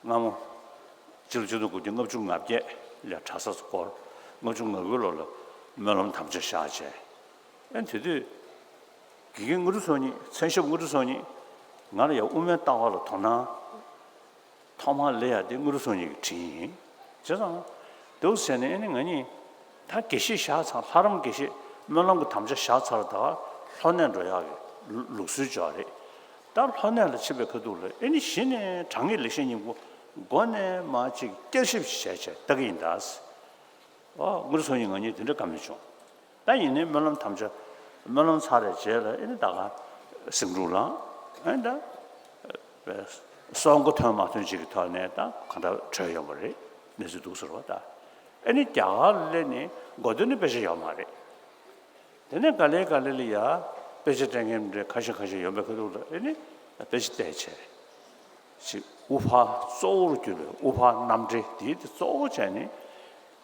སྔ་མོ་ཕྱི་ལོ་ཆིག་སྟོང་དགུ་བརྒྱ་ལྔ་བཅུ་ང་བརྒྱད་ལ་གྲྭ་ས་སུ་སྐོར། ལྔ་བཅུ་ང་དགུ་ལོ་ལ་སྨོན་ལམ་དམ་བཅའ་བཞག་བྱས། ཨེ་དེ་དུས་དགེ་རྒན་དངོས་གྲུབ་ཚོགས་གཉིས། མཚན་ཞབས་དངོས་གྲུབ་ཚོགས་གཉིས་ང་ལ་ཡང་དབུ་མའི་ལྟ་བ་ལ་དོ་སྣང་ཐོག་མར་སླེབས་ཡག་དེ་དངོས་གྲུབ་ཚོགས་གཉིས་ཀྱིས་དྲིས་ཡིན། བྱས་ཙང་འདུག་ཟེར་ནས། ཨེ་ནི་ང་གཉིས་ད་དགེ་བཤེས་བཞག་ཚར། ལྷ་རམས་དགེ་བཤེས་སྨོན་ལམ་གྱི་དམ་བཅའ་བཞག་ཚར། ད་ལྷོ་གནས་འགྲོ་ཡག་གི་ལུགས་སྲོལ་ཅིག་ཡོད་རེད། ད་ལྷོ་གནས་ལ་ཕྱིན་པའི་ཁ་ཐུག་ལ། ཨེ་ནི་གཞི་ནས་དྲང་ངེས་ལེགས་བཤད་སྙིང་པོ་མགོ་ནས་མར་ཅིག་བསྐྱར་ཞིབ་བྱས་བྱས་ལྟ་གི་ཡིན་ད། ཨོ། དངོས་གྲུབ་ཚོགས་གཉིས་ང་གཉིས་དེ་འདྲ་བཀའ་མོལ་བྱུང་། ད་ཡིན་ནའི་སྨོན་ལམ་དམ་བཅའ། སྨོན་ལམ་ཚར་བའི་རྗེས་ལ་ཨེ་ནི་ད་ག་སེང་འབྲུག་ལངས། ཨེ་ད་སྲོག་མགོ་ཐོན་མ་ཐོན་ཅིག་གི་ཐོག་ནས་ད་གང་ལྟར་བྲོས་ཡོང་བ་རེད། གནས་ཚུལ་འདུག་ཟེར་བ་ད། ཨེ་ནི་རྒྱ་གར་སླེབས་ནས་འགོ་སྟོད་ནས་དཔེ་ཆ་ཡོད་མ་རེད། དེ་ནས་ག་ལེ་ག་ལེ་ལ་ཡ་དཔེ་ཆ་སྤྲད་མཁན་འདྲ་ཁ་ཤས་ཁ་ཤས་ཡོང་བའི་ཁ་ཐུག་ལ། ཨེ་ནི་དཔེ་ཆ་བལྟས་བྱས། ཅིག་དབུ་ཕར་གཙོ་བོར་གྱུར་པའི་དབུ་ཕར་རྣམ་འགྲེལ་དེ་དེ་གཙོ་བོ་བྱས་ནས་རྒྱ་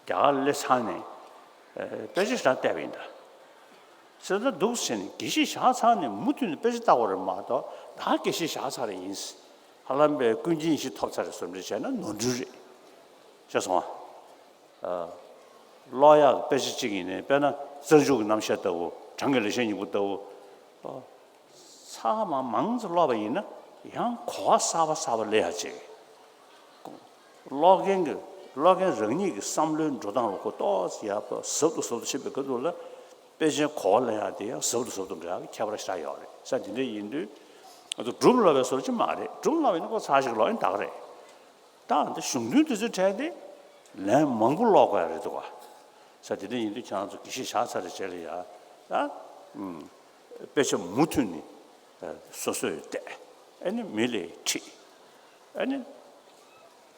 གར་སླེབས་ཚར་ནས། ཨ། དཔེ་ཆ་ཞེ་དྲག་བལྟས་པ་ཡིན་ད། ཟེར་ད་འདུག་ཟེར་ནས་དགེ་བཤེས་བཞག་ཚར་ནས་མུ་མཐུད་ནས་དཔེ་ཆ་ལྟ་བ་རེད་མ་གཏོགས། ད་དགེ་བཤེས་བཞག་ཚར་རེད་ཡིན། ཧ་ལམ་པའི་ཀུན་མཁྱེན་བཞི་ཐོབ་ཚར་རེད་བཟོ་འདྲ་བྱས་ན་ནོར་འཁྲུལ་རེད། ཤེས་སོང་ཨ། ཨ། ཀློག་ཡག་གི་དཔེ་ཆ་གཅིག་ཡིན་ནའི། དཔེར་ན་རྩ་འཇུག་གི་རྣམ་བཤད་ལྟ་བུ། དྲང་ངེས་ལེགས་བཤད་སྙིང་པོ་ལྟ་བུ། ཨ། ཚང་མ་མང་ཙམ་ཀློག་པ་ཡིན་ན་ཡང་གོ་བ་གསར་པ་གསར་པ་སླེབས་ཡག་ཅིག་ཀློག་མཁན་གྱི། ཀློག་མཁན་རང་ཉིད་ཀྱི་བསམ་བློའི་འགྲོ་སྟངས་ལ་ཁོ་ཏོག་ཙམ་ཡག་པོ་ཟབ་ཏུ་ཟབ་ཏུ་ཕྱིན་པའི་ཁ་ཐུག་ལ། དཔེ་ཆའི་གོ་བ་སླེབས་ཡག་དེ་ཡང་ཟབ་ཏུ་ཟབ་ཏུ་འགྲོ་ཡག་གི་ཁྱད་པར་ཞེ་དྲག་ཡོད་རེད། ས་དེ་འདྲ་ཡིན་དུས། ང་ཚོ་སྒྲུབ་སློབ་པའི་བཟོ་འདྲ་ཅིག་མ་རེད། སྒྲུབ་སློབ་ཡིན་ན་ཁོ་ཚར་ཞིག་ཀློག་ཡིན་ད་ག་རེད། ད་འདི་གཞུང་དོན་དེ་ཚོའི་གྲས་དེ་ལན་མང་པོ་ཀློག་དགོས་ཡ་རེད་འདུག་ག་ས་དེ་འདྲ་ཡིན་དུས་ཁྱེད་རང་ཚོ་དགེ་བཤེས་བཞག་ཚར་རེ་བྱས་ལ་ཡ། ད་ཨུམ། དཔེ་ཆ་མུ་མཐུད་ནས་སོ་སོས་བལྟས། ཨ་ནི་མི་ལ་ཁྲིད། ཨ་ནི་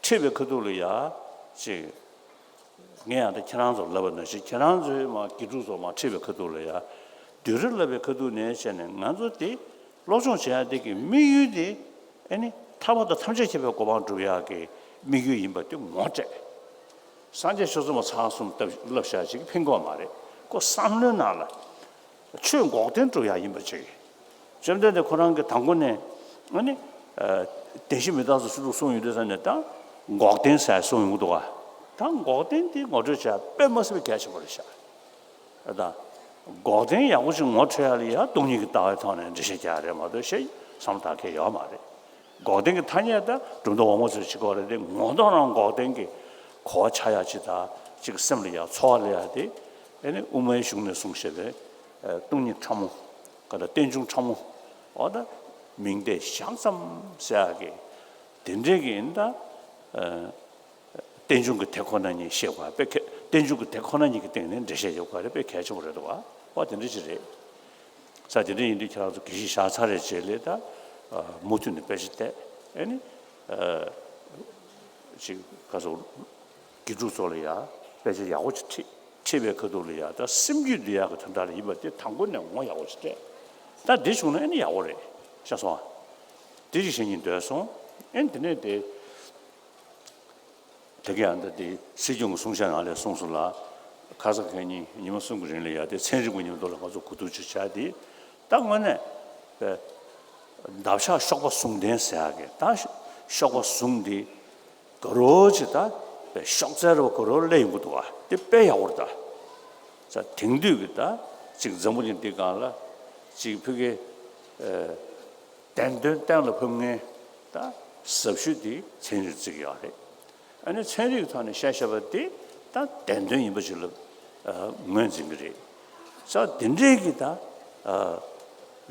ཁྲིད་པའི་ཁ་ཐུག་ལ་ཡ་ཅིག་ངས་ཡང་ད་ཁྱེད་རང་ཚོར་ལབ་པ་ནང་བཞིན། ཁྱེད་རང་ཚོས་མར་དགེ་ཕྲུག་ཚོ་མར་ཁྲིད་པའི་ཁ་ཐུག་ལ་ཡ། བསྡུས་གྲྭ་བསླབ་པའི་ཁ་ཐུག་ནས་བྱས་ནས་ང་ཚོ་དེ་སློབ་སྦྱོང་བྱེད་ཡག་དེ་གི་དམིགས་ཡུལ་དེ། ཨ་ནི་ཐར་པ་དང་ཐམས་ཅད་མཁྱེན་པའི་གོ་འཕང་སྒྲུབ་ཡག་གི་དམིགས་ཡུལ་ཡིན་པ་དེ་ངོ་སྤྲད། སངས་རྒྱས་ཆོས་ཚོགས་མ་ཚང་གསུམ་བསླབ་བྱ་ཞིག་ཕན་གྱི་མ་རེད། ཁོ་བསམ་བློའི་ནང་ལ་ཆོས་འགོག་བདེན་སྒྲུབ་ཡག་ཡིན་པ་ཅིག་བཅོམ་ལྡན་འདས་ཁོ་རང་གིས་དང་པོ་ནས། ཨ་ནི་ཨ། བདེན་བཞི་མི་རྟག་སོགས་སུ་གསུངས་ཡོད་དུས་ཙ་ནས། ད་འགོག་བདེན་ཟེར་གསུངས་ཡོང་གི་འདུག་ག་ད་འགོག་བདེན་དེ་ངོ་སྤྲོད་བྱ་དཔེ་མ་སྲིད་པའི་གལ་ཆེན་པོ་རེད་ཤག་ད་འགོག་བདེན་ཡག་པོ་ཞིག་ངོ་འཕྲོད་ཡག་ལ་ཡ་སྟོང་ཉིད་ཀྱི་ལྟ་བའི་ཐོག་ནས་འགྲེལ་བཤད་རྒྱག་ཡག་རེད་མ་གཏོགས་གཞན་བསམ་བློ་བཏང་མཁན་ཡོད་མ་རེད། འགོག་བདེན་གྱི་ཐ་སྙད་ད་གྲུབ་མཐའ་འོག་མ་ཚོས་བྱེད་དགོས་རེད་དེ། ངོ་ཐོག་རང་འགོག་བདེན་གྱི་གོ་བ་ཆགས་ཡག་ཅིག་དང་། ཅིག་སེམས་ལ་ཡ་ཚོར་བ་སླེབས་ཡག་དེ། ཨ་ནི་དབུ་མའི་གཞུང་ནས་གསུངས་བཞག་པའི་ཨ། སྟོང་ཉིད་ཕྲ་མོ། ག་ད་རྟེན་འབྱུང་ཕྲ་མོ། འོ་ད་མིང་བརྡས་བཞག་ཙམ་ཟེར་ཡག་གི་དེ་འདྲའི་གི་ཡིན་ད། ཨ། རྟེན་འབྱུང་གི་དེ་ཁོ་ན་ཉིད་ཤེས་དགོས་པ་དཔེ་གལ། རྟེན་འབྱུང་གི་དེ་ཁོ་ན་ཉིད་ཀྱི་སྟེང་ནས་འགྲེལ་བཤད་རྒྱག་དགོས་པ་རེད། དཔེ་གལ་ཆེན་པོ་རེད་འདུག་ག་འོ་དེ་འདྲ་ཅིག་རེད། ས་དེ་འདྲ་ཡིན་དུས་ཁྱེད་རང་ཚོ་དགེ་བཤེས་བཞག་ཚར་རེ་བྱས་ལས་ད། ཨ། མུ་མཐུད་ནས་དཔེ་ཆ་བལྟས། ཨ་ནི་ཨ། ཅིག་ག་ཚོད་དགེ་ཕྲུག་ཚོ་ལ་ཡ་དཔེ་ཆ་ཡག་པོ་ཅིག་ཁྲིད། ཁྲིད་པའི་ཁ་ཐུག་ལ་ཡ་ད་སེམས་རྒྱུད་འདི་ཡག་གི་དོན་དག་ལ་ཡིན་པ་དེ་དང་པོ་ནས་ངོ་ཡག་པོ་ཅིག་སྤྲད། ད་འདི་བྱུང་ན་ཨ་ནི་ཡག་པོ་རེད་ཤག་སོང་ཨ། དེ་ཅིག་བྱེད་སྙིང་འདོད་སོང་། ཨ་ནི་དེ་ནས་དེ། དེ་ག་ཡང་ད་དེ་སྲིད་སྐྱོང་གི་གསུང་བཤད་ནང་ལ་གསུངས་སོང་ལ། ཁ་ས་ག་ཉིན་ཉི་མ་གསུམ་གྱི་རིང་ལ་ཡ་དེ་ཚན་རིག་པ་མཉམ་དུ་ལ་ང་ཚོ་གོ་བསྡུར་ཅིག་བྱ་དེ། ད་དངོས་གནས་པའི་འདབ་ཆགས་གཤོག་པ་ཟུང་ལྡན་ཟེར་ཡག་གི། ད་གཤོག་པ་ཟུང་དེ་ག་རོ་ཅིག་ད་པའི་གཤོག་རྩལ་ར་བ་ག་རོ་སླེབས་ཡོང་གི་འདུག་ག་དེ་དཔེ་ཡག་པོ་རེད་ད། ས་དེང་དུས་ཀྱི་ད་ཅིག་འཛམ་བུ་གླིང་འདི་སྒང་ལ་ཅིག་ཕ་གི་བདེན་དོན་གཏན་ལ་ཕབ་མཁན་ད་ཟབ་ཤོས་དེ་ཚན་རིག་བརྩི་གི་ཡོད་རེད། ཨ་ནི་ཚན་རིག་ཐོག་ནས་བཤད་བཤད་པ་དེ་ད་བདེན་དོན་ཡིན་པ་ཞིག་ལ་ངོས་འཛིན་གྱི་རེད། ས་དེ་འདྲའི་གི་ད་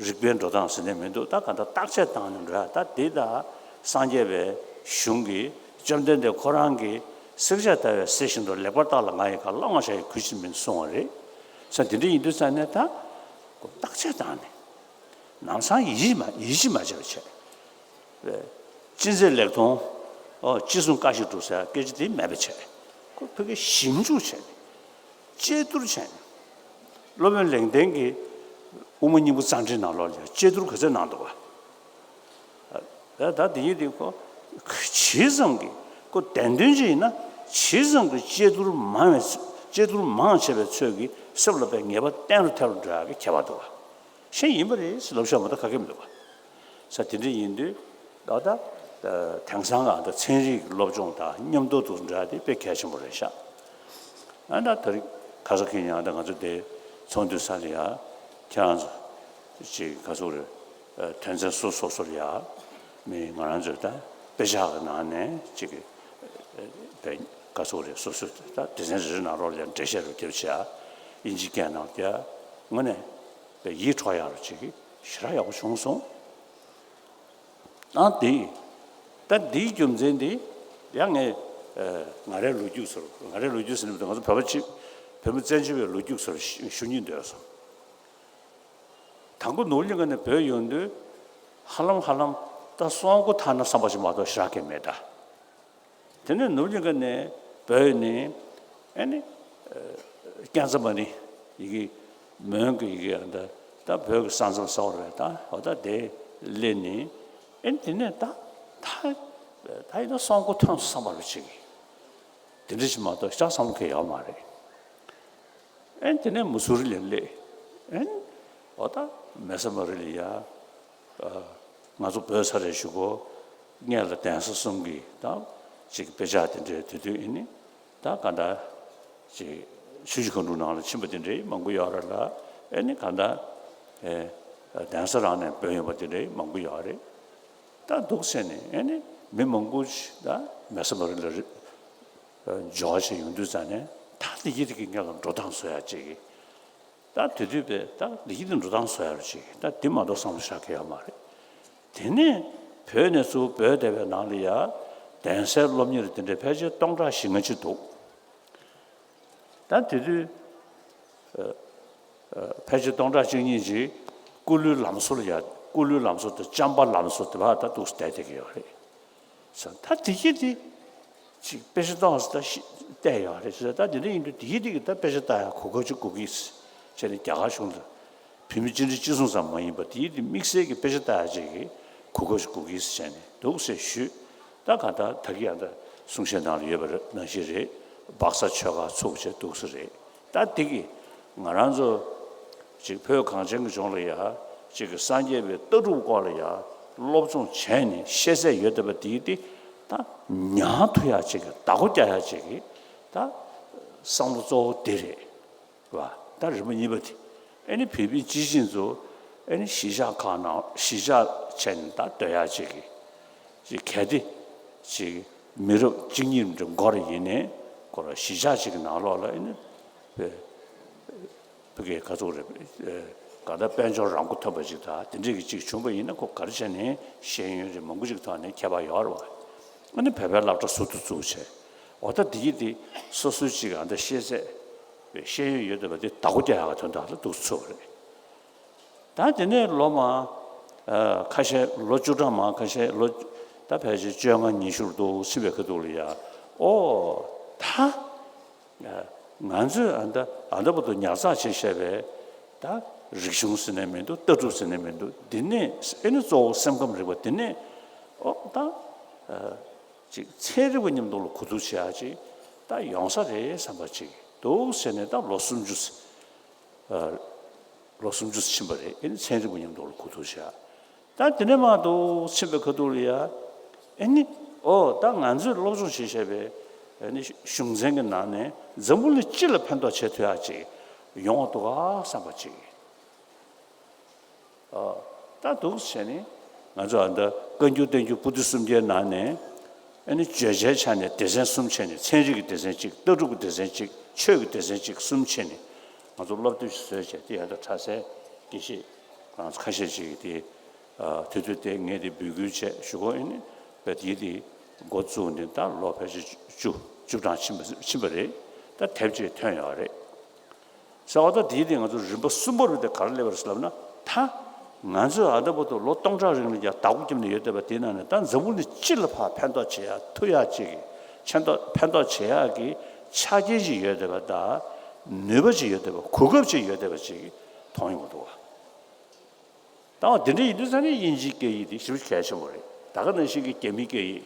རིག་པའི་འགྲོ་སྟངས་ཟེར་ནས་མི་འདུག་ད་ག་ད་བརྟག་དཔྱད་བཏང་ནས་འགྲོ་ཡ། ད་དེ་ད་སངས་རྒྱས་པའི་གཞུང་གི་བཅོམ་ལྡན་འདས་ཁོ་རང་གི་བསྲེག་བཅད་བརྡར་བའི་གསེར་བཞིན་དུ་ལེགས་པར་བརྟགས་ལ་ང་ཡི་བཀའ་བླང་བར་བྱ་ཡི་གུས་ཕྱིར་མིན་གསུང་བ་རེད། ས་དེ་འདྲ་ཡིན་དུས་ཙང་ནས་ད་བརྟག་དཔྱད་བཏང་ནས་ལམ་སང་ཡིད་ཆེས་མ་ཡིད་ཆེས་མ་བྱས་པ་བྱས། ཅི་མཛད་ལེགས་མཐོང་། ཨོ་ཅི་གསུང་བཀའ་བཞིན་སྒྲུབ་ཟེར་སྐད་ཆ་དེ་མེད་པ་བྱས། ཁོ་ཕ་གི་ཞིབ་འཇུག་བྱས་ནས་དཔྱད་བསྡུར་བྱས་ནས་སློབ་དཔོན་ལེགས་ལྡན་གྱི་དབུ་མ་སྙིང་པོ་རྩ་འགྲེལ་ནང་ལོགས་ལ་དཔྱད་བསྡུར་ག་ཚོད་གནང་འདུག་བ། ད་ད་དེ་ཡིན་དུས་ཁོ་ཇི་ཙམ་གྱི་ཁོ་བདེན་དོན་ཅིག་ཡིན་ན་ཇི་ཙམ་གྱི་དཔྱད་བསྡུར་མང་བའི་དཔྱད་བསྡུར་མང་བྱས་པའི་ཚོད་ཀྱིས་སེམས་ལ་དཔེ་ངེས་པ་གཏན་རུ་ཐལ་རུ་འགྲོ་ཡག་གི་ཁྱད་པར་འདུག་བ། ཤེས་ཡིན་པ་རེད་ཟེར་ལབ་ཤོག་མ་གཏོགས་ག་གེ་མི་འདུག་བ། ས་དེ་འདྲ་ཡིན་དུས་ད་ལྟ་དེང་སང་ག་ད་ཚན་རིག་སློབ་སྦྱོང་དང་མཉམ་དུ་འདུག་འདྲ་དེ་དཔེ་གལ་ཆེན་པོ་རེད་ཤག་ཨ་ད་ད་རེས་ཁ་ས་ཁེ་ཉང་ད་ང་ཚོ་དེ་ཚོགས་འདུ་ས་ལ་ཡ་ཁྱེད་རང་ཚོ་ཅིག་ག་ཚོད་རེད། དོན་ཚན་སོ་སོ་སོ་ལ་ཡ་མི་ང་རང་ཚོ་ད་དཔེ་ཆ་གི་ནང་ནས་ཅིག་དཔེ་ག་ཚོད་རེད། སོ་སོ་ད་སྡེ་ཚན་རེ་རེ་ནང་ལོགས་ལ་ཡ་འགྲེལ་བཤད་རུ་རྒྱབ་བྱས་དབྱིན་ཇི་སྐད་ནང་ལ་ཡ་དངོས་གནས་དཔེ་ཡིད་འཕྲོག་ཡག་རུ་ཅིག་ཞེ་དྲག་ཡག་པོ་བྱུང་སོང་། ཨ་དེ། ད་འདིའི་རྒྱུ་མཚན་དེ་ཡང་ངས་ཨ་ང་རའི་ལོ་རྒྱུས་ཟེར། ང་རའི་ལོ་རྒྱུས་ཟེར་ནས་ང་ཚོ་བོད་པ་གཅིག་བོད་མི་བཙན་བྱོལ་བའི་ལོ་རྒྱུས་ཟེར་ཞུ་ཞུ་སྙིང་འདོད་སོང་། དང་པོ་ནོར་གླིང་ཁ་ནས་བྲོས་ཡོང་དུས་ཧ་ལམ་ཧ་ལམ་ད་སོང་གོ་ཐ་ན་བསམ་པ་ཞིག་མ་གཏོགས་ཞེ་དྲག་གི་མེད་ད། དེ་ནས་ནོར་གླིང་ཁ་ནས་བྲོས་ནས་ཨ་ནི་ཨ་རྐྱང་ཚ་མ་ཎི་ཡི་གེ་མོན་གྱི་ཡི་གེ་ཨ་ད་ད་བོད་ཀྱི་ས་མཚམས་གསར་པ་རེད། ད་འོ་ད་དེ་སླེབས་ནས་ཨ་ནི་དེ་ནས་ད་ད་ད་ཡིན་ན་སོང་གོ་ཐོན་བསམ་པ་རུ་བྱེད་ཀྱི་དེ་འདྲ་ཞིག་མ་གཏོགས་ཞེ་དྲག་བསམ་བློ་འཁེལ་ཡོད་མ་རེད། ཨེ་དེ་ནས་མུ་སུ་རི་ལ་སླེབས། ཨེ་འོ་ད་མེ་ས་མ་རི་ལ་ཡ། ཨ་ང་ཚོ་བོད་ས་རེད་ཞུ་གོ། སྔས་ལ་གདན་ས་གསུམ་གྱི་ད་ཅིག་དཔེ་ཆ་དེ་འདྲའི་དེ་དུས་ཨེ་ནི་ད་ག་འདྲ་ཅིག་ཆུ་བཞི་སྒང་དྲུག་ནང་ལ་ཕྱིན་པ་དེ་འདྲའི་མང་པོ་ཡོད་རེད་ལ། ཨེ་ནི་ག་འདྲ་ཨེ་གདན་ས་རང་ནས་བོད་ཡོང་པ་དེ་འདྲའི་མང་པོ་ཡོད་རེད། ད་འདུག་ཟེར་ནས་ཨེ་ནི་མི་མང་པོ་ཞིག་ད་མེ་ས་མ་རི་ལ་རི་འབྱོར་བ་ཞིག་ཡོང་དུས་ཙང་ནས་ད་འདི་གི་དེ་གི་སྔས་ལ་འགྲོ་སྟངས་བཟོ་ཡ་ཅིག་ད་དེ་དུས་པས་ད་འདི་གི་དེ་འགྲོ་སྟངས་བཟོ་ཡ་རུ་ཅིག་ད་འདི་མ་གཏོགས་བསམ་བློ་བཞག་གི་ཡོད་མ་རེད། དེ་ནས་བོད་ནས་ཚུར་བོད་སྡེ་བའི་ནང་ལ་ཡ་གདན་སའི་སློབ་གཉེར་དེ་འདྲའི་ཕལ་ཆེར་སྟོང་ཕྲག་བཞི་ལྔ་ཅིག་འདུག་ད་དེ་དུས་ཨ་ཨ་ཕལ་ཆེར་སྟོང་ཕྲག་གཅིག་གཉིས་ཅིག་སྐུ་ལུས་ལམ་བཟོ་ལ་ཡ། སྐུ་ལུས་ལམ་བཟོ་དང་བྱམས་པ་ལམ་བཟོ་དེ་བར་ད་འདུག་སེ་བསྡད་བསྡད་ཀྱི་ཡོད་རེད། ས་ད་དེ་གི་དེ་ཅིག་དཔེ་ཆ་གཏོང་ས་ད་ཤི་བལྟས་ཡོད་རེད། ས་ད་དེ་འདྲ་ཡིན་དུས་དེ་གི་དེ་གི་ད་དཔེ་ཆ་ལྟ་ཡ་གོ་སྐབས་ཅིག་དགོས་ཀྱི་ཟེར་ནས་རྒྱ་གར་གཞུང་ལ་བོད་མི་སྤྱི་འཐུས་གཅིག་མཚུངས་ཙམ་མ་ཡིན་པ་དེ་གི་དེ་དམིགས་བསལ་གྱི་དཔེ་ཆ་ལྟ་ཡ་ཅིག་གི་གོ་སྐབས་ཅིག་དགོས་ཀྱི་ཟེར་ནས་འདུག་སེ་ཞུས། ད་ག་ད་ད་གི་ཡང་ད་གསུང་བཤད་ནང་ལ་ཡོད་པ་རེད། ནང་བཞིན་རེད། སྦག་ས་ཆོས་སྒར་ཚུགས་བྱས་འདུག་སེ་རེད། ད་དེ་གི་ང་རང་ཚོ་ཅིག་བོད་གངས་ཅན་གྱི་ལྗོངས་ལ་ཡ་ཅིག་གི་སངས་རྒྱས་པའི་ལྟ་གྲུབ་སྐོར་ལ་ཡ་སློབ་སྦྱོང་བྱས་ནས་ཤེས་ཚད་ཡོད་བསྡད་པ་དེ་དེ་ད་ཉར་ཐུབ་ཡ་ཅིག་གི་བདག་པོ་རྒྱག་ཡ་ཅིག་གི་ད་བསམ་བློ་གཙོ་བོ་དེ་རེད་བ། ད་རིམ་པ་གཉིས་པ་དེ་ཨེ་ནི་བོད་མི་སྤྱི་བྱིངས་ཚོ་ཨེ་ནི་གཞིས་ཆགས་ཁག་ནང་གཞིས་ཆགས་བྱས་ནས་ད་སྡོད་ཡ་ཅིག་གི་ཅིག་གལ་ཏེ་ཅིག་མི་རབས་གཅིག་གཉིས་འདྲ་འགོར་ཡིན་ནའི་ཁོ་ར་གཞིས་ཆགས་ཅིག་གི་ནང་ལོགས་ལ་ཨེ་ནི་བོད་བོད་སྐད་ག་ཚོད་རེད། ག་ད་དཔལ་འབྱོར་རང་མགོ་ཐོན་པ་ཅིག་དང་དེ་འདྲས་ཀྱི་ཅིག་བྱུང་པ་ཡིན་ན་ཁོ་ག་རེ་བྱས་ནས་ཤེས་ཡོན་རེད་མང་པོ་ཅིག་ཐོག་ནས་ཁྱད་པར་ཡོད་རེད་བ། ཨ་ནི་བོད་པའི་སློབ་གྲྭ་ཟུར་དུ་བཙུགས་བྱས། འོ་ད་འདི་གི་དེ་སོ་སོའི་ཅིག་ཨ་ད་ཤེས་ཚད་པའི་ཤེས་ཡོན་ཡོད་བསྡད་པ་དེ་བདག་པོ་རྒྱག་ཡག་གི་དོན་དག་ལ་འདུག་ཚུགས་པ་རེད། ད་དེ་ནས་ལོ་མ་ཨ་ཁ་ཤས་ལོ་བཅུ་གྲངས་མ་ཁ་ཤས་ལོ་ད་ཕལ་ཆེར་བཅོ་ལྔ་ཉི་ཤུར་འདུག་ཕྱིན་པའི་ཁ་ཐུག་ལ་ཡ་ཨོ་ད་ང་ཚོས་ཨ་ད་ཨ་ད་བར་དུ་ཉར་ཚགས་བྱས་བཞག་པའི་ད་རིག་གཞུང་ཟེར་ནས་མི་འདུག་ལྟ་གྲུབ་ཟེར་ནས་མི་འདུག་འདི་ནས་ཨེ་ནི་གཙོ་བོ་སེམས་ཁམས་རིག་པ་འདི་ནས་ཨོ་ད་ཨ་ཅིག་ཚན་རིག་པ་མཉམ་དུ་ལ་གོ་བསྡུར་བྱེད་ཡག་ཅིག་ད་ཡོང་ས་རེད་བསམ་པ་ཅིག་འདུག་ཟེར་ནས་ད་ལོ་སུམ་ཅུ། ལོ་སུམ་ཅུ་ཕྱིན་པ་རེད། ཨེ་ནི་ཚན་རིག་པ་མཉམ་དུ་ལ་གོ་བསྡུར་བྱས། ད་དེ་ནས་མར་འདུག་ཕྱིན་པའི་ཁ་ཐུག་ལ་ཡ། ཨེ་ནི་ཨོ་ད་ང་ཚོས་སློབ་སྦྱོང་བྱེད་བཞག་པའི་ཨེ་ནི་གཞུང་ཚན་གྱི་ནང་ནས་འཛམ་བུ་གླིང་སྤྱི་ལ་ཕན་ཐོགས་བྱེད་ཐུབ་ཡག་ཅིག་ ཡོང་བ་འདུག་ག་བསམ་པ་ཅིག་ཨ། ད་འདུག་བྱས་ནས་ང་ཚོ་ཨ་ད་བཀའ་འགྱུར་བསྟན་འགྱུར་པོ་ཏི་སུམ་བརྒྱའི་ནང་ནས་ཨ་ནི་བརྗོད་བྱའི་ཆ་ནས་སྡེ་ཚན་གསུམ་བྱས་ནས། ཚན་རིག་གི་སྡེ་ཚན་གཅིག་ལྟ་གྲུབ་ཀྱི་སྡེ་ཚན་གཅིག་ཆོས་ཀྱི་སྡེ་ཚན་གཅིག་གསུམ་བྱས་ནས་ང་ཚོ་སློབ་དེབ་ཞིག་བཟོས་བྱས། དེ་ཡང་ད་གྲྭ་སའི་དགེ་བཤེས་ཁོ་རང་ཚོ་ཁ་ཤས་ཅིག་གིས་དེ་ཨ་དེ་དུས་དེ་ངས་དེ་འབོད་སྐུལ་བྱས་ཞུ་གོ་ཨ་ནི་བས་དེ་དེ་འགོ་བཙུགས་ནས་ད་ལོ་ཕལ་ཆེར་བཅུ་བཅུ་གྲངས་ཕྱིན་པ་ཕྱིན་པ་རེད། ད་དེབ་ཅིག་ཐོན་ཡོད་རེད། ཟེར་བ་ད་དེའི་སྟེང་ང་ཚོ་རིམ་པ་གསུམ་པ་རུ་དེ་ག་རེ་སླེབས་པ་རེད་ཟེར་ལབ་ན། ད་ང་ཚོས་ཨ་ད་བར་དུ་ལོ་སྟོང་ཕྲག་རིང་ལ་ཡ་བདག་པོ་བརྒྱབ་ནས་ཡོད་བསྡད་པ་དེའི་ནང་ནས་ད་འཛམ་བུ་གླིང་སྤྱི་ལ་ཕར་ཕན་ཐོགས་བྱེད་ཡ་ཐུབ་ཡ་ཅིག་གི་ཕན་ཐོགས་ཕན་ཐོགས་བྱེད་ཡ་གི་ཆ་རྐྱེན་ཅིག་ཡོད་བསྡད་པ་དང་། ནུས་པ་ཅིག་ཡོད་བསྡད་པ། གོ་སྐབས་ཅིག་ཡོད་བསྡད་པ་ཅིག་མཐོང་ཡོང་གི་འདུག་བ། ད་འོ་དེ་འདྲ་ཡིན་དུས་ཙང་ནས་དབྱིན་ཇིའི་སྐད་ཡིག་དེ་ཞེ་པོ་གལ་ཆེན་པོ་རེད། ད་ག་ནང་བཞིན་གྱི་རྒྱ་མིའི་སྐད་ཡིག་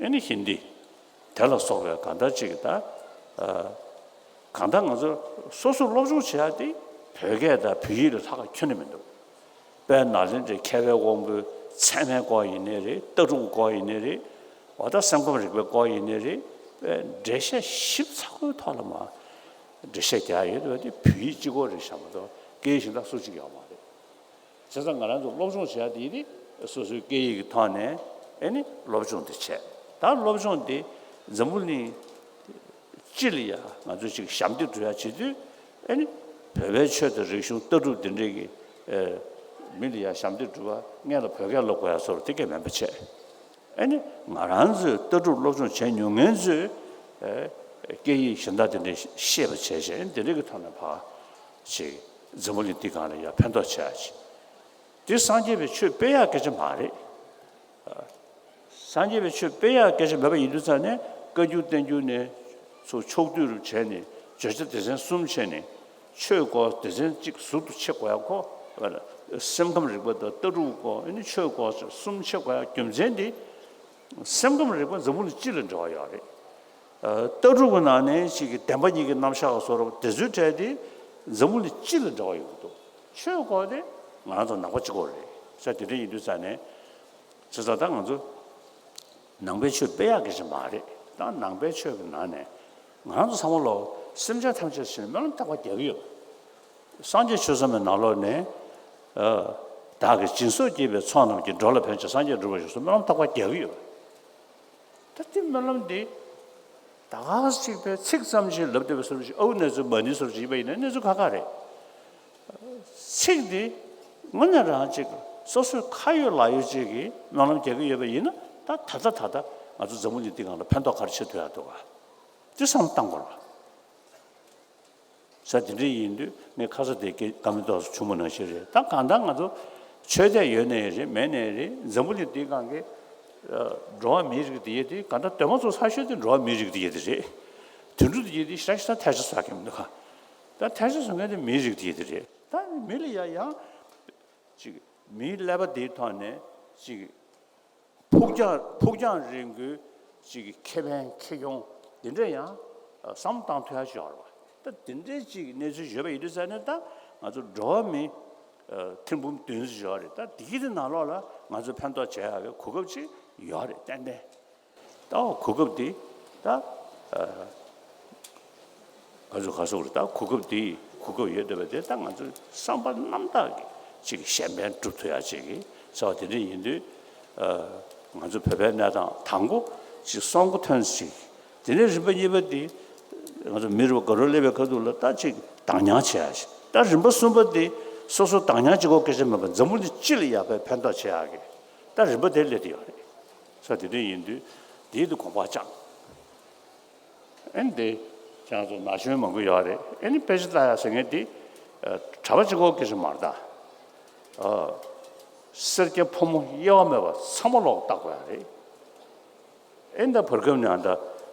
ཨེ་ནི་ཧིན་དི། དེ་ལ་སོགས་པའི་གང་ལྟར་ཅིག་ད། ཨ། གང་ལྟར་ང་ཚོ་སོ་སོ་སློབ་སྦྱོང་བྱེད་ཡ་དེ་བོད་སྐད་དང་བོད་ཡིག་ལས་ལྷག་ག་ཁྱོན་ནས་མི་འདུག་དཔལ་ནཱ་ལེནྡྲའི་མཁས་པའི་དབང་པོའི་ཚད་མའི་སྐོར་ཡིན་ནའི་རེད། ལྟ་གྲུབ་སྐོར་ཡིན་ནའི་རེད། འོ་ད་སེམས་ཁམས་རིག་པའི་སྐོར་ཡིན་ནའི་རེད། དཔེ་འགྲེལ་བཤད་ཞིབ་ཚགས་པོའི་ཐོག་ལ་མར་འགྲེལ་བཤད་རྒྱག་ཡ་ཡོད་པ་དེ་བོད་ཡིག་གཅིག་པོ་རེད་བཞག་མ་གཏོགས་སྐད་ཡིག་གཞན་དག་སུ་གཅིག་ཡོད་མ་རེད། བྱས་ཙང་ང་རང་ཚོ་སློབ་སྦྱོང་བྱེད་ཡ་དེ་ནི་སོ་སོའི་སྐད་ཡིག་གི་ཐོག་ནས་ཨེ་ནི་སློབ་སྦྱོང་དེ་བྱས། ད་སློབ་སྦྱོང་དེ་འཛམ་བུ་གླིང་སྤྱི་ལ་ཡ་ང་ཚོས་ཅིག་ཞབས་འདེགས་སྒྲུབ་ཡ་བྱེད་དུས་ཨེ་ནི་བོད་པའི་ཆོས་དང་རིག་གཞུང་ལྟ་གྲུབ་དེ་འདྲའི་གི་ཨེ་མི་ལ་ཡ་ཞབས་འདེགས་སྒྲུབ་པ་སྔོན་ལ་བོད་སྐད་སློབ་དགོས་ཡ་བཟོ་འདྲ་དེ་གས་མིན་པ་བྱས། ཨེ་ནི་ང་རང་ཚོས་ལྟ་གྲུབ་སློབ་སྦྱོང་བྱས་མྱོང་མཁན་ཚོས་ཨེ་སྐད་ཡིག་གཞན་དག་དེ་འདྲ་ཤེས་པ་བྱས་བྱས། ཨེ་ནི་དེ་འདྲའི་གི་ཐོག་ནས་ཕར་ཅིག་འཛམ་བུ་གླིང་འདི་སྒང་ལ་ཡ་ཕན་ཐོགས་བྱེད་ཡ་ཅིག་དེ་སངས་རྒྱས་པའི་ཆོས་སྤེལ་ཡག་སྐད་ཆ་མ་རེད། སངས་རྒྱས་པའི་ཆོས་སྤེལ་ཡག་སྐད་ཆ་མེད་པ་ཡིན་དུས་ཙང་ནས་བཀའ་འགྱུར་བསྟན་འགྱུར་ནས་ཚུར་ཕྱོགས་བསྡུས་རུ་བྱས་ནས་བརྗོད་བྱ་སྡེ་ཚན་གསུམ་བྱས་ནས་ཆོས་སྐོར་སྡེ་ཚན་གཅིག་ཟུར་དུ་ཕྱེ་དགོས་ཡག་ཁོ། སེམས་ཁམས་རིག་པ་དང་ལྟ་གྲུབ་སྐོར། ཨ་ནི་ཆོས་སྐོར་གསུམ་ཕྱེ་དགོས་ཡག་རྒྱུ་མཚན་དེ། སེམས་ཁམས་རིག་པ་འཛམ་བུ་གླིང་སྤྱི་ལ་འབྲེལ་བ་ཡོད་རེད། ཨ། ལྟ་གྲུབ་ཀྱི་ནང་ནས་ཅིག་གི་བདེན་པ་གཉིས་ཀྱི་རྣམ་གཞག་བཟོ་འདྲ་དེ་ཚོའི་གྲས་དེ་འཛམ་བུ་གླིང་སྤྱི་ལ་འབྲེལ་བ་ཡོད་ཀྱི་འདུག་ཆོས་སྐོར་དེ་ང་རང་ཚོ་ནང་པ་གཅིག་པོ་རེད་ཟེར། དེ་འདྲ་ཡིན་དུས་ཙང་ནས་བྱས་ཙང་ད་ང་ཚོ་ནང་པའི་ཆོས་སྤེལ་ཡག་གི་ཞིག་མ་རེད། ད་ནང་པའི་ཆོས་ཀྱི་ནང་ནས་ང་རང་ཚོ་ཚང་མ་ལོ་སེམས་ཅན་ཐམས་ཅད་ཕྱིར་སྨོན་ལམ་རྟག་པར་རྒྱག་གི་ཡོད། སངས་རྒྱས་ཆོས་གསུངས་པའི་ནང་ལོགས་ནས། ཨ། བདག་གིས་སྦྱིན་སོགས་བགྱིས་པའི་ཚོགས་རྣམས་ཀྱིས། འགྲོ་ལ་ཕན་ཕྱིར་སངས་རྒྱས་འགྲུབ་པར་ཤོག་གསུངས་སྨོན་ལམ་རྟག་པར་རྒྱག་གི་ཡོད། ད་དེ་སྨོན་ལམ་འདི་ད་ག་ཅིག་པའི་ཚིག་ཙམ་ཞིག་ལབ་བསྡད་པའི་བཟོ་འདྲ་ཞིག་ཨའུ་གནས་ཚུལ་མ་ཎི་བཟོ་འདྲ་ཞིག་ཡིན་པ་ཡིན་ན་གནས་ཚུལ་ཁག་ཁག་རེད། ཚིག་འདི་དངོས་གནས་རང་ཅིག་སོ་སོའི་ཁ་ཡོད་ལག་ཡོད་ཅིག་གིས་སྨོན་ལམ་རྒྱག་གི་ཡོད་པ་ཡིན་ན། ད་ད་ལྟ་ད་ལྟ་ང་ཚོ་འཛམ་བུ་གླིང་འདི་སྒང་ལ་ཕན་ཐོགས་ག་རེ་བྱེད་ཐུབ་ཡག་འདུག་ག་དེ་བསམ་བློ་བཏང་དགོས་རེད་པ། ས་དེ་འདྲ་ཡིན་དུས་ངས་ཁ་ས་དེ་སྐད་ཀ་མེད་ཏོག་ཙམ་བྱུང་བ་ནང་བཞིན་རེད། ད་གང་ལྟར་ང་ཚོ་ཆོས་དད་ཡོད་ནའི་རེད་མེད་ནའི་རེད། འཛམ་བུ་གླིང་འདིའི་སྒང་གི་འགྲོ་བ་མིའི་རིགས་འདི་ཡས་དེ་གང་ལྟར་གདོད་མ་ཚོ་ས་ཤོད་དེ་འགྲོ་བ་མིའི་རིགས་འདི་ཡས་དེ་རེད། དུད་འགྲོ་འདི་ཡས་དེ་ཞེ་དྲག་ཞེ་དྲག་ཐལ་ཆ་བཟོ་མཁན་མི་འདུག་ག་ད་ཐལ་ཆ་བཟོ་མཁན་དེ་མིའི་རིགས་འདི་ཡས་དེ་རེད། ད་མི་ལ་ཡ་ཡང་ཅིག་མིའི་ཀླད་པ་འདིའི་ཐོག་ནས་ཅིག་ཕུགས་རྒྱང་ཕུགས་རྒྱང་རིང་པོའི་ཅིག་ཁེ་ཕན་ཁེ་གྱོང་འདི་འདྲ་ཡང་བསམ་བློ་བཏང་ཐུབ་ཡ་ཅིག་ཡོད་རེད་པ། ད་འདི་འདྲའི་ཅིག་གནས་ཚུལ་ཡོད་པ་ཡིན་དུས་ཙང་ནས་ད་ང་ཚོ་འགྲོ་བ་མི་ཐེར་འབུམ་བདུན་ཙམ་ཡོད་རེད། ད་འདི་གི་ནང་ལོགས་ལ་ང་ཚོ་ཕན་ཐོགས་བྱེད་ཡག་གི་གོ་སྐབས་ཅིག་ཡོད་རེད་ཏན་ཏན། ད་གོ་སྐབས་འདི་ད་ཨ། ང་ཚོ་ག་སོགས་རེད། ད་གོ་སྐབས་འདི་གོ་སྐབས་ཡོད་བསྡད་པ་དེ་ད་ང་ཚོའི་བསམ་པ་རྣམ་དག་གི་ཅིག་གཞན་ཕན་སྒྲུབ་ཐུབ་ཡ་ཅིག་གི་བྱ་བ་དེ་འདྲ་ཡིན་དུས། ཨ། ང་ཚོ་བོད་པའི་གནས་སྟངས་དང་པོ་ཅིག་སྲོག་མགོ་ཐོན་ཅིག་དེ་ནས་རིམ་པ་གཉིས་པ་འདི་ང་ཚོ་མི་རེ་བ་དགའ་རབ་སླེབས་པའི་ཁ་ཐུག་ལ་ད་ཅིག་དྭང་མྱང་བྱེད་ཡ་ཅིག་ད་རིམ་པ་གསུམ་པ་འདི་སོ་སོ་དྭང་མྱང་བྱེད་དགོས་སྐད་ཆ་མེད་པར་འཛམ་བུ་གླིང་སྤྱི་ལ་ཡག་པའི་ཕན་ཐོགས་བྱེད་ཡག་གི་ད་རིམ་པ་དེ་སླེབས་བསྡད་ཡོད་རེད། ས་དེ་འདྲ་ཡིན་དུས་དེའི་དུ་དགོངས་པ་བཅངས། ཨེ་འདི་ཁྱེད་རང་ཚོ་ན་གཞོན་མང་པོ་ཡོད་རེད། ཨེ་ནི་དཔེ་ཆ་ལྟ་ཡ་ཟེར་མཁན་འདི་གྲྭ་པ་གཅིག་པོ་སྐད་ཆ་མ་རེད་ད། ཨ། སེར་སྐྱ་ཕོ་མོ་དབྱེ་བ་མེད་པ་ཚང་མ་ལོག་ལྟ་དགོས་ཡ་རེད། ཨེ་འདི་བར་སྐབས་ནས་ཨ་ད་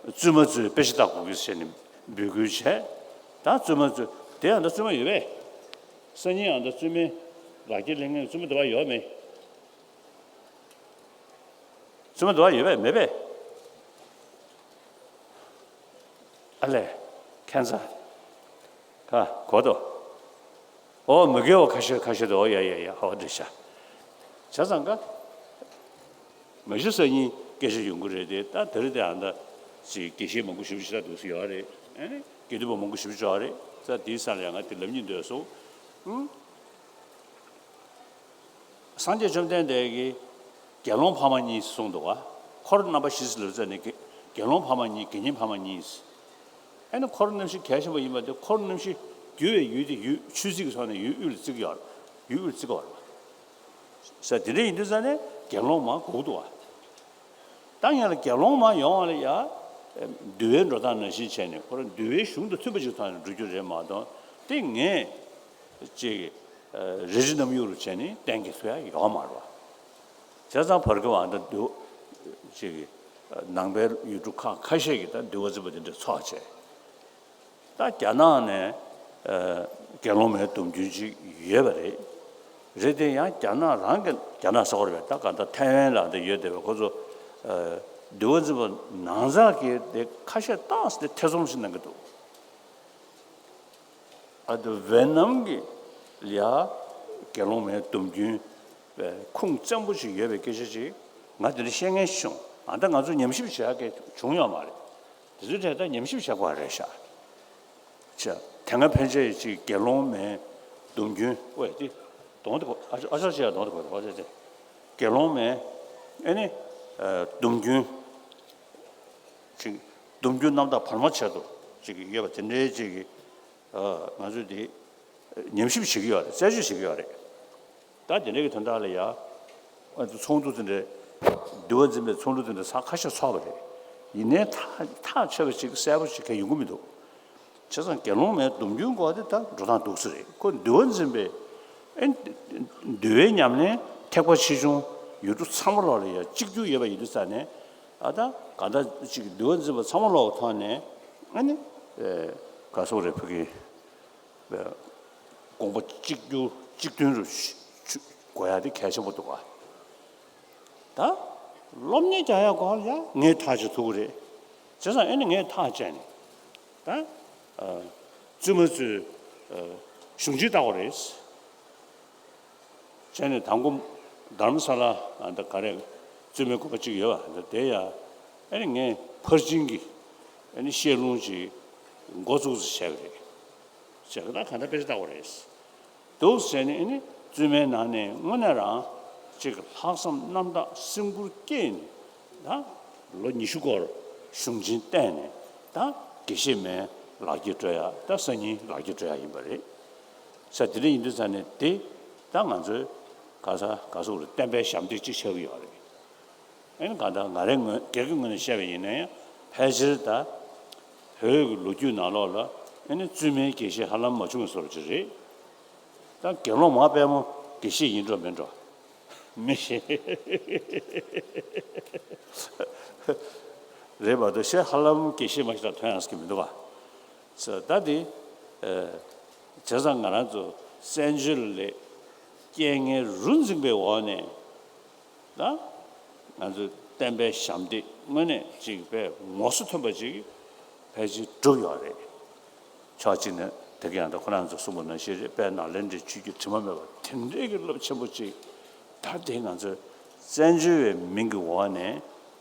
བཙུན་མ་ཚོས་དཔེ་ཆ་ལྟ་དགོས་ཀྱི་ཟེར་ནས་འབོད་སྐུལ་བྱས། ད་བཙུན་མ་ཚོས་དེ་ཨ་ད་བཙུན་མ་ཡོད་པས། སང་ཉིན་ཨ་ད་བཙུན་མའི་ལག་འཁྱེར་ལེན་མཁན་བཙུན་མ་དེ་བ་ཡོད་མེད། བཙུན་མ་དེ་བ་ཡོད་པས་མེད་པས། ཨ་ལས། ཁྱད་མཚར། ཁ་གོ་དོ། ཨོ་མི་དགེ་བ་ཁ་ཤས་ཁ་ཤས་དོ། ཨོ་ཡ་ཡ་ཡ། ཧ་བ་འདྲི་ཤ། བྱས་ཙང་ཀ་མ་གཞི་སང་ཉིན་སྐད་ཆ་ཡོང་གི་རེད་དེ། ད་དེ་རིང་དེ་ཨ་ད་ཅིག་དགེ་བཤེས་མང་པོ་ཞིབ་ཞིབ་ད་འདུག་སེ་ཡོད་རེད། ཨ་ནི་ དགེ་འདུན་པ་མང་པོ་ཞེ་པོ་ཅིག་ཡོད་རེད། ད་དེའི་ས་ལ་ཡང་ང་དེ་ལབ་སྙིང་འདོད་སོང་། ཨང་། སངས་རྒྱས་བཅོམ་ལྡན་འདས་ཀྱིས་དགེ་སློང་ཕ་མ་གཉིས་གསུངས་འདུག་ག། འཁོར་རྣམ་པ་བཞི་ཟེར་ལབ་ཙ་ནས་དགེ་དགེ་སློང་ཕ་མ་གཉིས། དགེ་བསྙེན་ཕ་མ་གཉིས། ཨ་ནི་འཁོར་རྣམ་བཞི་གལ་ཆེན་པོ་ཡིན་པ་དེ། འཁོར་རྣམ་བཞི་རྒྱུ་བའི་ཡུལ་དེ་ཡུལ་ཆོས་སྲིད་ཀྱི་ཐོག་ནས་ཡུལ་དབུས་ལ་བརྩི་གི་ཡོད། ཡུལ་དབུས་ལ་བརྩི་གི་ཡོད་རེད་པ། ས་དེ་འདྲ་ཡིན་དུས་ཙ་ནས་དགེ་སློང་མར་དགོས་འདུག་བ། ད་ཡང་ལ་དགེ་སློང་མར་ཡོང་བ་ལ་ཡ། འདུལ་བའི་འགྲོ་སྟངས་ནང་བཞིན་བྱས་ནས། ཁོ་རང་འདུལ་བའི་གཞུང་དང་མཐུན་པ་ཅིག་ཐོག་ནས་འགྲོ་རྒྱུ་རེད་མ་གཏོགས། དེ་ངས་ཅིག་རལ་གྲི་གནམ་ཡུག་རུ་བྱས་ནས་གཏན་འཁེལ་ཐུབ་ཡ་ཡོད་མ་རེད་བ། བྱས་ཙང་བར་སྐབས་ཨ་ད་འདུལ། ཅིག་ནང་པའི་ཡུལ་གྲུ་ཁག་ཁ་ཤས་ཀྱིས་ད་འདུལ་བ་འཛིན་པ་དེ་འདྲ་ཚོགས་བྱས། ད་རྒྱ་ནག་ནས་ཨ་དགེ་སློང་མའི་སྡོམ་རྒྱུན་ཅིག་ཡོད་པ་རེད། རེད་དེ་ཡང་རྒྱ་ནག་རང་གི། རྒྱ་ནག་ཟེར་བ་རེད་པས། ད་ག་ད་ཐའེ་ཝན་ལ་འདི་ཡོད་བསྡད་པའི་ཁོ་ཚོ་ཨ་འདུལ་བ་འཛིན་པ་ནང་ཚགས་ཀྱི་དེ་ཁ་ཤས་ཏོག་ཙམ་དེ་ཐེ་ཚོམ་ཞིག་གནང་གི་འདུག། ཨ་ད་ཝེ་ནམ་གྱི་ལ་ཡ་དགེ་སློང་མའི་སྡོམ་རྒྱུན་ཁུངས་བཙན་པོ་ཞིག་ཡོད་པའི་སྐད་ཆ་ཅིག་ང་དེ་འདྲ་བཤད་མཁན་ཞིག་བྱུང་། ཨ་ད་ང་ཚོ་ཉམས་ཞིབ་བྱེད་ཡག་གི་བྱུང་ཡོད་མ་རེད། དེ་ཚོའི་གྲས་ད་ཉམས་ཞིབ་བྱེད་དགོས་རེད་ཤག། ཅེས་དེ་སྔ་ཕན་ཆད་ཅིག་དགེ་སློང་མའི་སྡོམ་རྒྱུན། ཨོ་ཡ་དེ་གདོང་དེ་གོ། ཨ་ཅག་ཨ་ཅག་ཅེས་གདོང་དེ་གོ། ཨ་ཅག་ཅེས་དགེ་སློང་མའི་ཨེ་ནི་ཨ་སྡོམ་རྒྱུན་ཅིག། སྡོམ་རྒྱུན་རྣམ་དག་བར་མ་ཆད་དུ་ཅིག་ཡོད་པ་དེ་འདྲའི་ཅིག་གི་ཨ་ང་ཚོས་དེ་ཉམས་ཞིབ་བྱེད་ཀྱི་ཡོད་རེད། རྩད་གཅོད་བྱེད་ཀྱི་ཡོད་རེད། ད་དེ་འདྲའི་གི་དོན་དག་ལ་ཡ། ཨ་ཚོགས་འདུ་དེ་འདྲའི་འདུལ་བ་འཛིན་པའི་ཚོགས་འདུ་དེ་འདྲ་ཚང་ཁ་ཤས་ཚོགས་པ་རེད། ཡིན་ནའི་ཐག་ཐག་ཆོད་པ་ཅིག་གསལ་པོ་ཅིག་གང་ཡོང་གི་མི་འདུག། བྱས་ཙང་དགེ་སློང་མའི་སྡོམ་རྒྱུན་སྐོར་དེ་ད་འགྲོ་སྟངས་འདུག་སེ་རེད། ཁོ་འདུལ་བ་འཛིན་པའི་ཨེ་འདུལ་བའི་ཉམས་ལེན་ཐེག་པ་ཆེ་ཆུང་ཡུལ་གྲུ་ཚང་མ་ལོག་ལ་ཡ་གཅིག་གྱུར་ཡོད་པ་ཡིན་དུས་ཙ་ནས། ཨ་ད་ག་ད་ཅིག་འདུལ་བ་འཛིན་པ་ཚང་མ་ལོག་ཐོག་ནས་ཨ་ནི་ཨེ་ག་སོགས་རེད། ཕ་གི་དགོངས་པ་གཅིག་གྱུར་གཅིག་མཐུན་རུ་ཞུ་ཞུ་དགོས་ཡ་དེ་གལ་ཆེན་པོ་འདུག་ག། ད་སློབ་གཉེར་རྒྱག་ཡ་སྐོར་ལ་ཡ་ངས་ཐག་གཅོད་ཐུབ་ཀྱི་རེད། བྱས་ཙང་ཨེ་ནི་ངས་ཐག་བཅད་ནས་ད་ཨ་བཙུན་མ་ཚོས་ཨ་གཞུང་ཆེན་ལྟ་དགོས་རེད། བྱས་ནས་དང་པོ་དྷ་རམ་ས་ལ་ཨ་ད་ག་རེ་བཙུན་མའི་དགོན་པ་གཅིག་ཡོད་པ། ད་དེ་ཡ་ཨེ་ནི་ངས་ཕར་ཕྱིན་གྱི་ཨེ་ནི་བཤད་ལུང་ཅིག་འགོ་བཙུགས་ཚེ་བྱས་པ་རེད། བྱས་ཙང་ད་ག་འདྲ་དཔེ་ཆ་ལྟ་དགོས་རེད། འདུག་ཟེར་ནས་ཨེ་ནི་བཙུན་མའི་ནང་ནས་དངོས་གནས་རང་ཅིག་ལྷག་བསམ་རྣམ་དག་སེམས་ཁུར་བསྐྱེད་ནས། ད་ལོ་ཉི་ཤུ་སྐོར་གཞུང་ཆེན་བསྟེན་ནས། ད་དགེ་བཤེས་མའི་ལག་ཁྱེར་སྤྲོད་ཡ། ད་སང་ཉིན་ལག་ཁྱེར་སྤྲོད་ཡ་ཡིན་པ་རེད། ས་དེ་འདྲ་ཡིན་དུས་ཙ་ནས་དེ་ད་ང་ཚོའི་ག་ས་ག་སོག་རེད། བསྟན་པའི་ཞབས་འདེགས་ཅིག་ཆགས་ཀྱི་ཡོད་རེད། ཨེ་ནི་གང་ལྟར་ང་རའི་ངོས། སྒེར་གྱི་ངོས་ནས་བཤད་པ་ཡིན་ན་ཡང་། ཕལ་ཆེར་ད་བོད་ཀྱི་ལོ་རྒྱུས་ནང་ལོགས་ལ་ཨེ་ནི་བཙུན་མའི་དགེ་བཤེས་ཧ་ལམ་མ་བྱུང་བའི་བཟོ་འདྲ་ཅིག་རེད། ད་དགེ་སློང་མ་དཔལ་མོ་དགེ་བཤེས་ཡིན་འགྲོ་མིན་འགྲོ་མི་ཤེས། རེད་མ་གཏོགས་གཞན་ཧ་ལམ་དགེ་བཤེས་མ་ཞིག་དང་ཐོན་ཡག་གི་མི་འདུག་ག། ས་ད་དེ་ཨ་བྱས་ཙང་ང་རང་ཚོ་བཙན་བྱོལ་ལ་རྐྱེན་ངན་རུ་འཛིངས་པའི་འོག་ནས། ད་ང་ཚོའི་བསྟན་པའི་ཞབས་འདེགས་དངོས་གནས་ཅིག་དཔེ་ངོ་སོ་ཐོན་པ་ཅིག་ཕལ་ཆེར་བསྒྲུབས་ཡོད་རེད། ཕྱོགས་གཅིག་ནས་དེ་ག་ཡང་ད་ཁོ་རང་ཚོ་གསུངས་པ་ནང་བཞིན་རེད། དཔལ་ནཱ་ལེནྡྲའི་ཆོས་ཀྱི་དྲི་མ་མེད་པ་དེ་འདྲའི་གི་རླབས་ཆེན་པོ་ཅིག། ད་དེ་ང་ཚོའི་བཙན་བྱོལ་བའི་མིང་གི་འོག་ནས་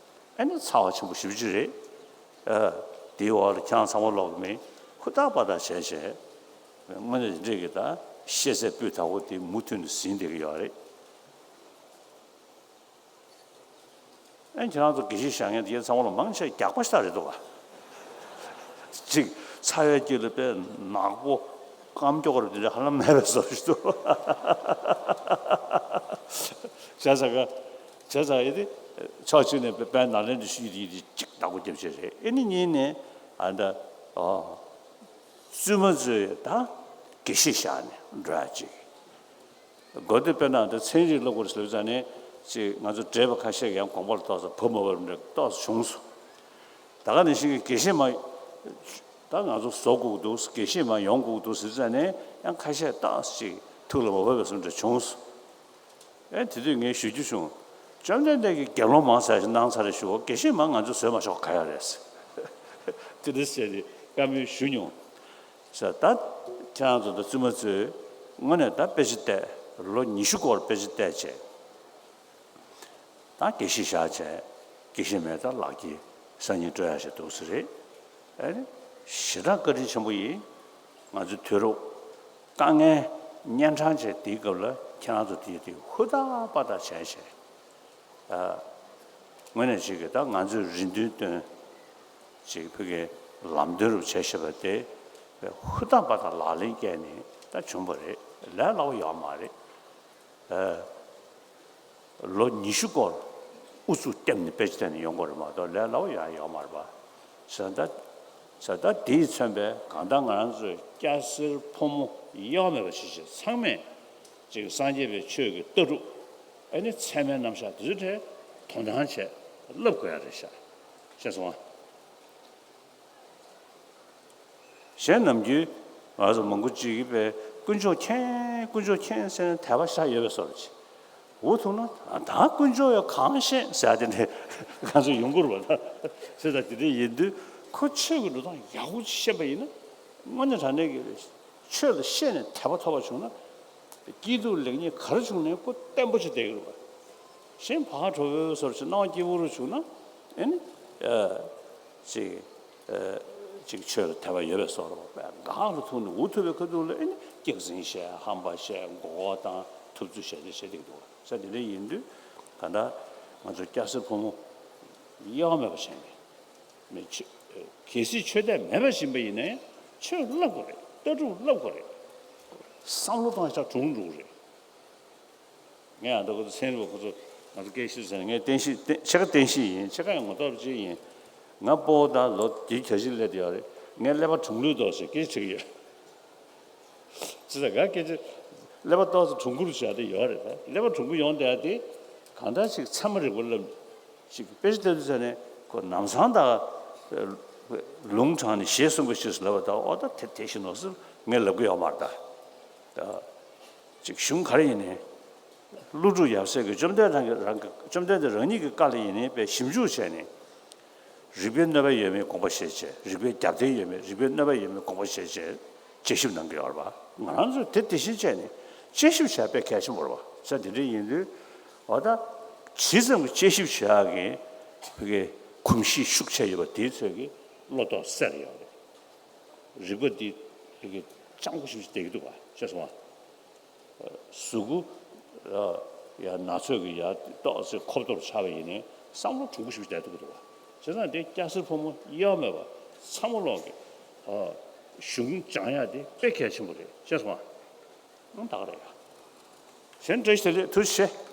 ཨ་ནི་ཚ་བ་ཆེན་པོ་ཞེ་པོ་ཅིག་རེད། ཨ་དེའི་འོག་ལ་ཁྱེད་རང་ཚང་མ་ལོག་གི་མིན་ཧུར་ཐག་པ་ཐག་བྱས་བྱས། དངོས་གནས་དེ་འདྲའི་གི་ད་ཤེས་ཚད་སྤུས་དག་པོ་དེ་མུ་མཐུད་ནས་ཟིན་བསྡད་ཀྱི་ཡོད་རེད། ཨ་ཁྱེད་རང་ཚོ་དགེ་བཤེས་བཞེངས་མཁན་དེ་ཚང་མ་ལ་མང་ཆེ་རྒྱགས་པ་ཞེ་དྲག་རེད་འདུག་ག། གཅིག་ཚ་བའི་དཀྱིལ་ལ་དཔེ་ནག་པོ་སྐམ་ཀྱོག་རེད། དེ་འདྲ་ཧ་ལམ་མེད་པའི་བཟོ་ཞིག་འདུག། བྱས་ཙང་ག། བྱས་ཙང་ཨེ་དེ་ཕྱོགས་གཅིག་ནས་དཔལ་ནཱ་ལེནྡྲའི་ཆོས་ཀྱི་དེ་གཅིག་བདག་པོ་རྒྱབ་ཆེད་རེད། ཨེ་ནི་གཉིས་ནས་ཨ་ད་ཨོ་བཙུན་མ་ཚོས་ད་དགེ་བཤེས་བཞེངས་ནས་འགྲོ་ཡ་གཅིག། སྒོ་དེ་དཔེར་ན་ད་ཚན་རིག་སློབ་སྐོར་ཟེར་བ་ཙང་ནས་ཅིག་ང་ཚོ་བགྲེས་པ་ཁ་ཤས་ཀྱིས་ཡང་དགོངས་པ་ལ་ཏོག་ཙམ་བབ་མ་བབ་འདྲ་ཏོག་ཙམ་བྱུང་སོང་། ད་ག་ནང་བཞིན་གྱི་དགེ་བཤེས་མ། ད་ང་ཚོ་བཟོ་དགོས་ཀྱི་འདུག། དགེ་བཤེས་མ་ཡོང་དགོས་ཀྱི་འདུག་ཟེར་ཙང་ནས་ཡང་ཁ་ཤས་ཏོག་ཙམ་ཅིག་ཐུགས་ལ་མ་བབས་པ་བཟོ་འདྲ་བྱུང་སོང་། ཨེ་དེ་དུས་ངས་ཞུ་རྒྱུ་བྱུང་། བཅོམ་ལྡན་འདས་ཀྱིས་དགེ་སློང་མང་ཙམ་ཞིག་གནང་ཚར་རེད་ཞུ་བ། དགེ་བཤེས་མ་ང་ཚོ་བཟོས་མ་ཆོག་ག་ཡ་རེད་ཟེར། དེ་འདྲ་ཟེར་ཏེ་བཀའ་མོལ་ཞུ་མྱོང་། ཟེར་ད་ཁྱེད་རང་ཚོ་ད་བཙུན་མ་ཚོས་དངོས་གནས་ད་དཔེ་ཆ་བལྟས། ལོ་ཉི་ཤུ་སྐོར་དཔེ་ཆ་བལྟས་བྱས། ད་དགེ་བཤེས་བཞག་བྱས་དགེ་བཤེས་མའི་ད་ལག་ཁྱེར་སང་ཉིན་སྤྲོད་ཡ་ཞིག་འདུག་ཟེར་རེད། ཨེ་ནི། ཞེ་དྲག་བཀའ་དྲིན་ཆེན་པོ་ཡིན། ང་ཚོའི་དུས་རབས་དཀའ་ངལ་གཉན་འཕྲང་ཅན་དེའི་སྐབས་ལ་ཁྱེད་རང་ཚོ་དེ་དེ་ཧུར་ཐག་པ་ཐག་བྱས་བྱས། ཨ། དངོས་གནས་ཅིག་གི་ད་ང་ཚོས་རེ་འདུན་བཏོན། ཅིག་ཕ་གིའི་ལམ་སྟོན་རུ་བྱས་བཞག་པ་དེ་ཧུར་ཐག་པ་ཐག་ལག་ལེན་བཀལ་ནས་ད་བྱུང་བ་རེད། ལས་སླ་བོ་ཡོད་མ་རེད། ཨ། ལོ་ཉི་ཤུ་སྐོར་ཨུ་ཚུགས་བརྒྱབ་ནས་དཔེ་ཆ་བལྟས་ནས་ཡོང་དགོས་རེད་མ་གཏོགས་ལས་སླ་བོ་ཡང་ཡོད་མ་རེད་པ། ཟེར་ད། ཟེར་ད་དེས་མཚོན་པའི་གང་ལྟར་ང་རང་ཚོའི་སྐྱ་སེར་ཕོ་མོ་དབྱེ་བ་མེད་པ་ཞིག་བྱས་ཚང་མས་ཅིག་སངས་རྒྱས་པའི་ཆོས་ཀྱི་ལྟ་གྲུབ། ཨ་ནི་ཚད་མའི་རྣམ་གཞག་དེ་ཚོའི་གྲས་དོ་སྣང་བྱས་བསླབ་དགོས་ཡ་རེད་ཤག་ཤེས་སོང་ཨ། གཞན་ནམ་རྒྱུན་ང་ཚོ་མང་པོ་ཅིག་གིས་པའི་དཀོན་མཆོག་མཁྱེན། དཀོན་མཆོག་མཁྱེན་ཟེར་ནས་དད་པ་ཤ་ཡོད་པའི་བཟོ་འདྲ་ཅིག་འུ་ཐུག་ན་ད་དཀོན་མཆོག་ཡང་གང་ཤེས་ཟེར་ཡ་དེ་འདྲ་ང་ཚོ་ཡོང་གི་རེད་པ། ད་ཟེར་ད་དེ་འདྲ་ཡིན་དུས་ཁོ་ཆོས་ཀྱི་འགྲོ་སྟངས་ཡག་པོ་ཅིག་ཤེས་པ་ཡིན་ན་དངོས་གནས་དྲང་གནས་ཀྱི་ཆོས་ལ་ཤེས་ནས་དད་པ་ཐོབ་པ་བྱུང་ན་སྐྱིད་སྡུག་ལེགས་ཉེས་ག་རེ་བྱུང་ནའི་ཁོ་བརྟན་པོ་ཅིག་བསྡད་ཀྱི་རེད་པ། གཞན་ཕར་འགྲོ་བའི་བཟོ་འདྲ་ཅིག་སྣང་བ་སྐྱིད་པོ་རུ་བྱུང་ན་ཨེ་ནི། ཨ། ཅིག་ཨ། ཅིག་ཆོས་ལ་དད་པ་ཡོད་པའི་བཟོ་འདྲ་འགག་རུ་ཐུག་ནས་འུ་ཐུག་པའི་ཁ་ཐུག་ལ་ཨེ་ནི་སྐྱག་རྫུན་བཤད། ཧམ་པ་བཤད། མགོ་སྐོར་བཏང་། ཐུབ་ཚོད་བཤད་ཅེས་བཤད་བསྡད་འདུག་པ། ས་དེ་འདྲ་ཡིན་དུས་གང་ལྟར་ང་ཚོ་སྐྱ་སེར་ཕོ་མོ་དབྱེ་བ་མེད་པ་བྱས་ནས་མི་ཆོས་གལ་སྲིད་ཆོས་དད་མེད་པ་ཡིན་པ་ཡིན་ནའི་ཆོས་བསླབ་དགོས་རེད། ལྟ་གྲུབ་བསླབ་དགོས་རེད། བསམ་བློ་བཏང་ཤག་གྲུང་འགྲོ་གི་རེད། ངས་ཨ་མདོ་ཁོ་ཚོ་ཚན་རིག་པ་ཁོ་ཚོ་ང་ཚོ་སྐད་ཆ་ཟེར་ནས་ངས་བསྟན་བཤིག་བསྟན་ཕྱེད་ཀ་བསྟན་བཤིག་ཡིན། ཕྱེད་ཀ་ཡང་ངོ་ཐོག་ཅིག་ཡིན། ང་སྤོ་བོ་དང་ལོ་བརྒྱད་ཅུ་གྱ་བཞི་སླེབས་ཡོད་རེད། ངས་ཀླད་པ་གྲུང་ལུགས་འདུག་ཟེར་སྐད་ཆ་དྲིས་ཀྱི་ཡོད། ཅི་ཟེར་ག་སྐད་ཆ་ཀླད་པ་ཏོག་ཙམ་གྲུང་གུར་བྱས་ཏེ་ཡོད་རེད། ད་ཀླད་པ་གྲུང་གུ་ཡོང་བསྡད་དེ་གང་ལྟར་ཅིག་ཚད་མ་རིག་པ་བསླབ་ཅིག་དཔེ་ཆ་ལྟ་དུས་ཙ་ནས་ཁོ་ནམ་སང་ད་ལུང་དྲངས་ནས་ཞེས་གསུངས་པའི་ཕྱིར་ལབ་པ་ད་ཨོ་ད་དེ་དེ་བཞིན་ནོ་ཟེར་ངས་ལབ་གི་ཡོད་མ་རེད་ད། ད་ཅིག་གཞུང་ག་རེ་ཡིན་ནའི། ཀླུ་སྒྲུབ་ཡབ་སྲས་ཀྱིས་བཅོམ་ལྡན་རང་གི་རང་གི་བཅོམ་ལྡན་འདས་རང་ཉིད་ཀྱི་བཀའ་ལ་ཡིན་ནའི་དཔེ་ཞིབ་འཇུག་བྱས་ནས། རིགས་པའི་གནོད་པ་ཡོད་མེད་དགོངས་པ་བཞེས་བྱས། རིགས་པའི་རྒྱབ་རྟེན་ཡོད་མེད། རིགས་པའི་གནོད་པ་ཡོད་མེད་དགོངས་པ་བཞེས་བྱས་དཔྱད་ཞིབ་གནང་གི་ཡོད་རེད་པ། ང་རང་ཚོས་དེ་དེ་བཞིན་བྱས་ནས་དཔྱད་ཞིབ་བྱས་དཔེ་གལ་ཆེན་པོ་རེད་པ། ས་དེ་འདྲ་ཡིན་དུས་འོ་ད་ཇི་ཙམ་གྱི་དཔྱད་ཞིབ་བྱེད་ཡག་གི་བོད་ཀྱི་གོམས་གཤིས་ཤུགས་ཆེ་ཡོད་པ་དེའི་ཚོད་ཀྱི་བློ་ལྡོག་སད་ཡོད་རེད། རིག་པ་འདི་བོད་ཀྱི་སྤྱང་པོ་ཞིག་བསྡད་ཀྱི་འདུག་པ། ཤེས་སོང་ང་། གཟུགས་པོ་ཡ་ན་ཚོད་ཀྱི་ཡ་ཏོག་ཙེ་ཁོབ་ཏོར་ཆགས་པ་ཡིན་ནའི་བསམ་བློ་གྲུང་པོ་ཞིག་བསྡད་ཐུབ་ཀྱི་འདུག་པ། བྱས་ཙང་དེ་སྐྱ་སེར་ཕོ་མོ་དབྱེ་བ་མེད་པ་ཚང་མ་ལོག་གི་གཞུང་སྦྱང་ཡ་དེ་དཔེ་གལ་ཆེན་པོ་རེད། ཤེས་སོང་ང་། ཨང་ད་ག་རེད་ཡ། གཞན་བཀྲ་ཤིས་བདེ་ལེགས། ཐུགས་རྗེ་ཆེ།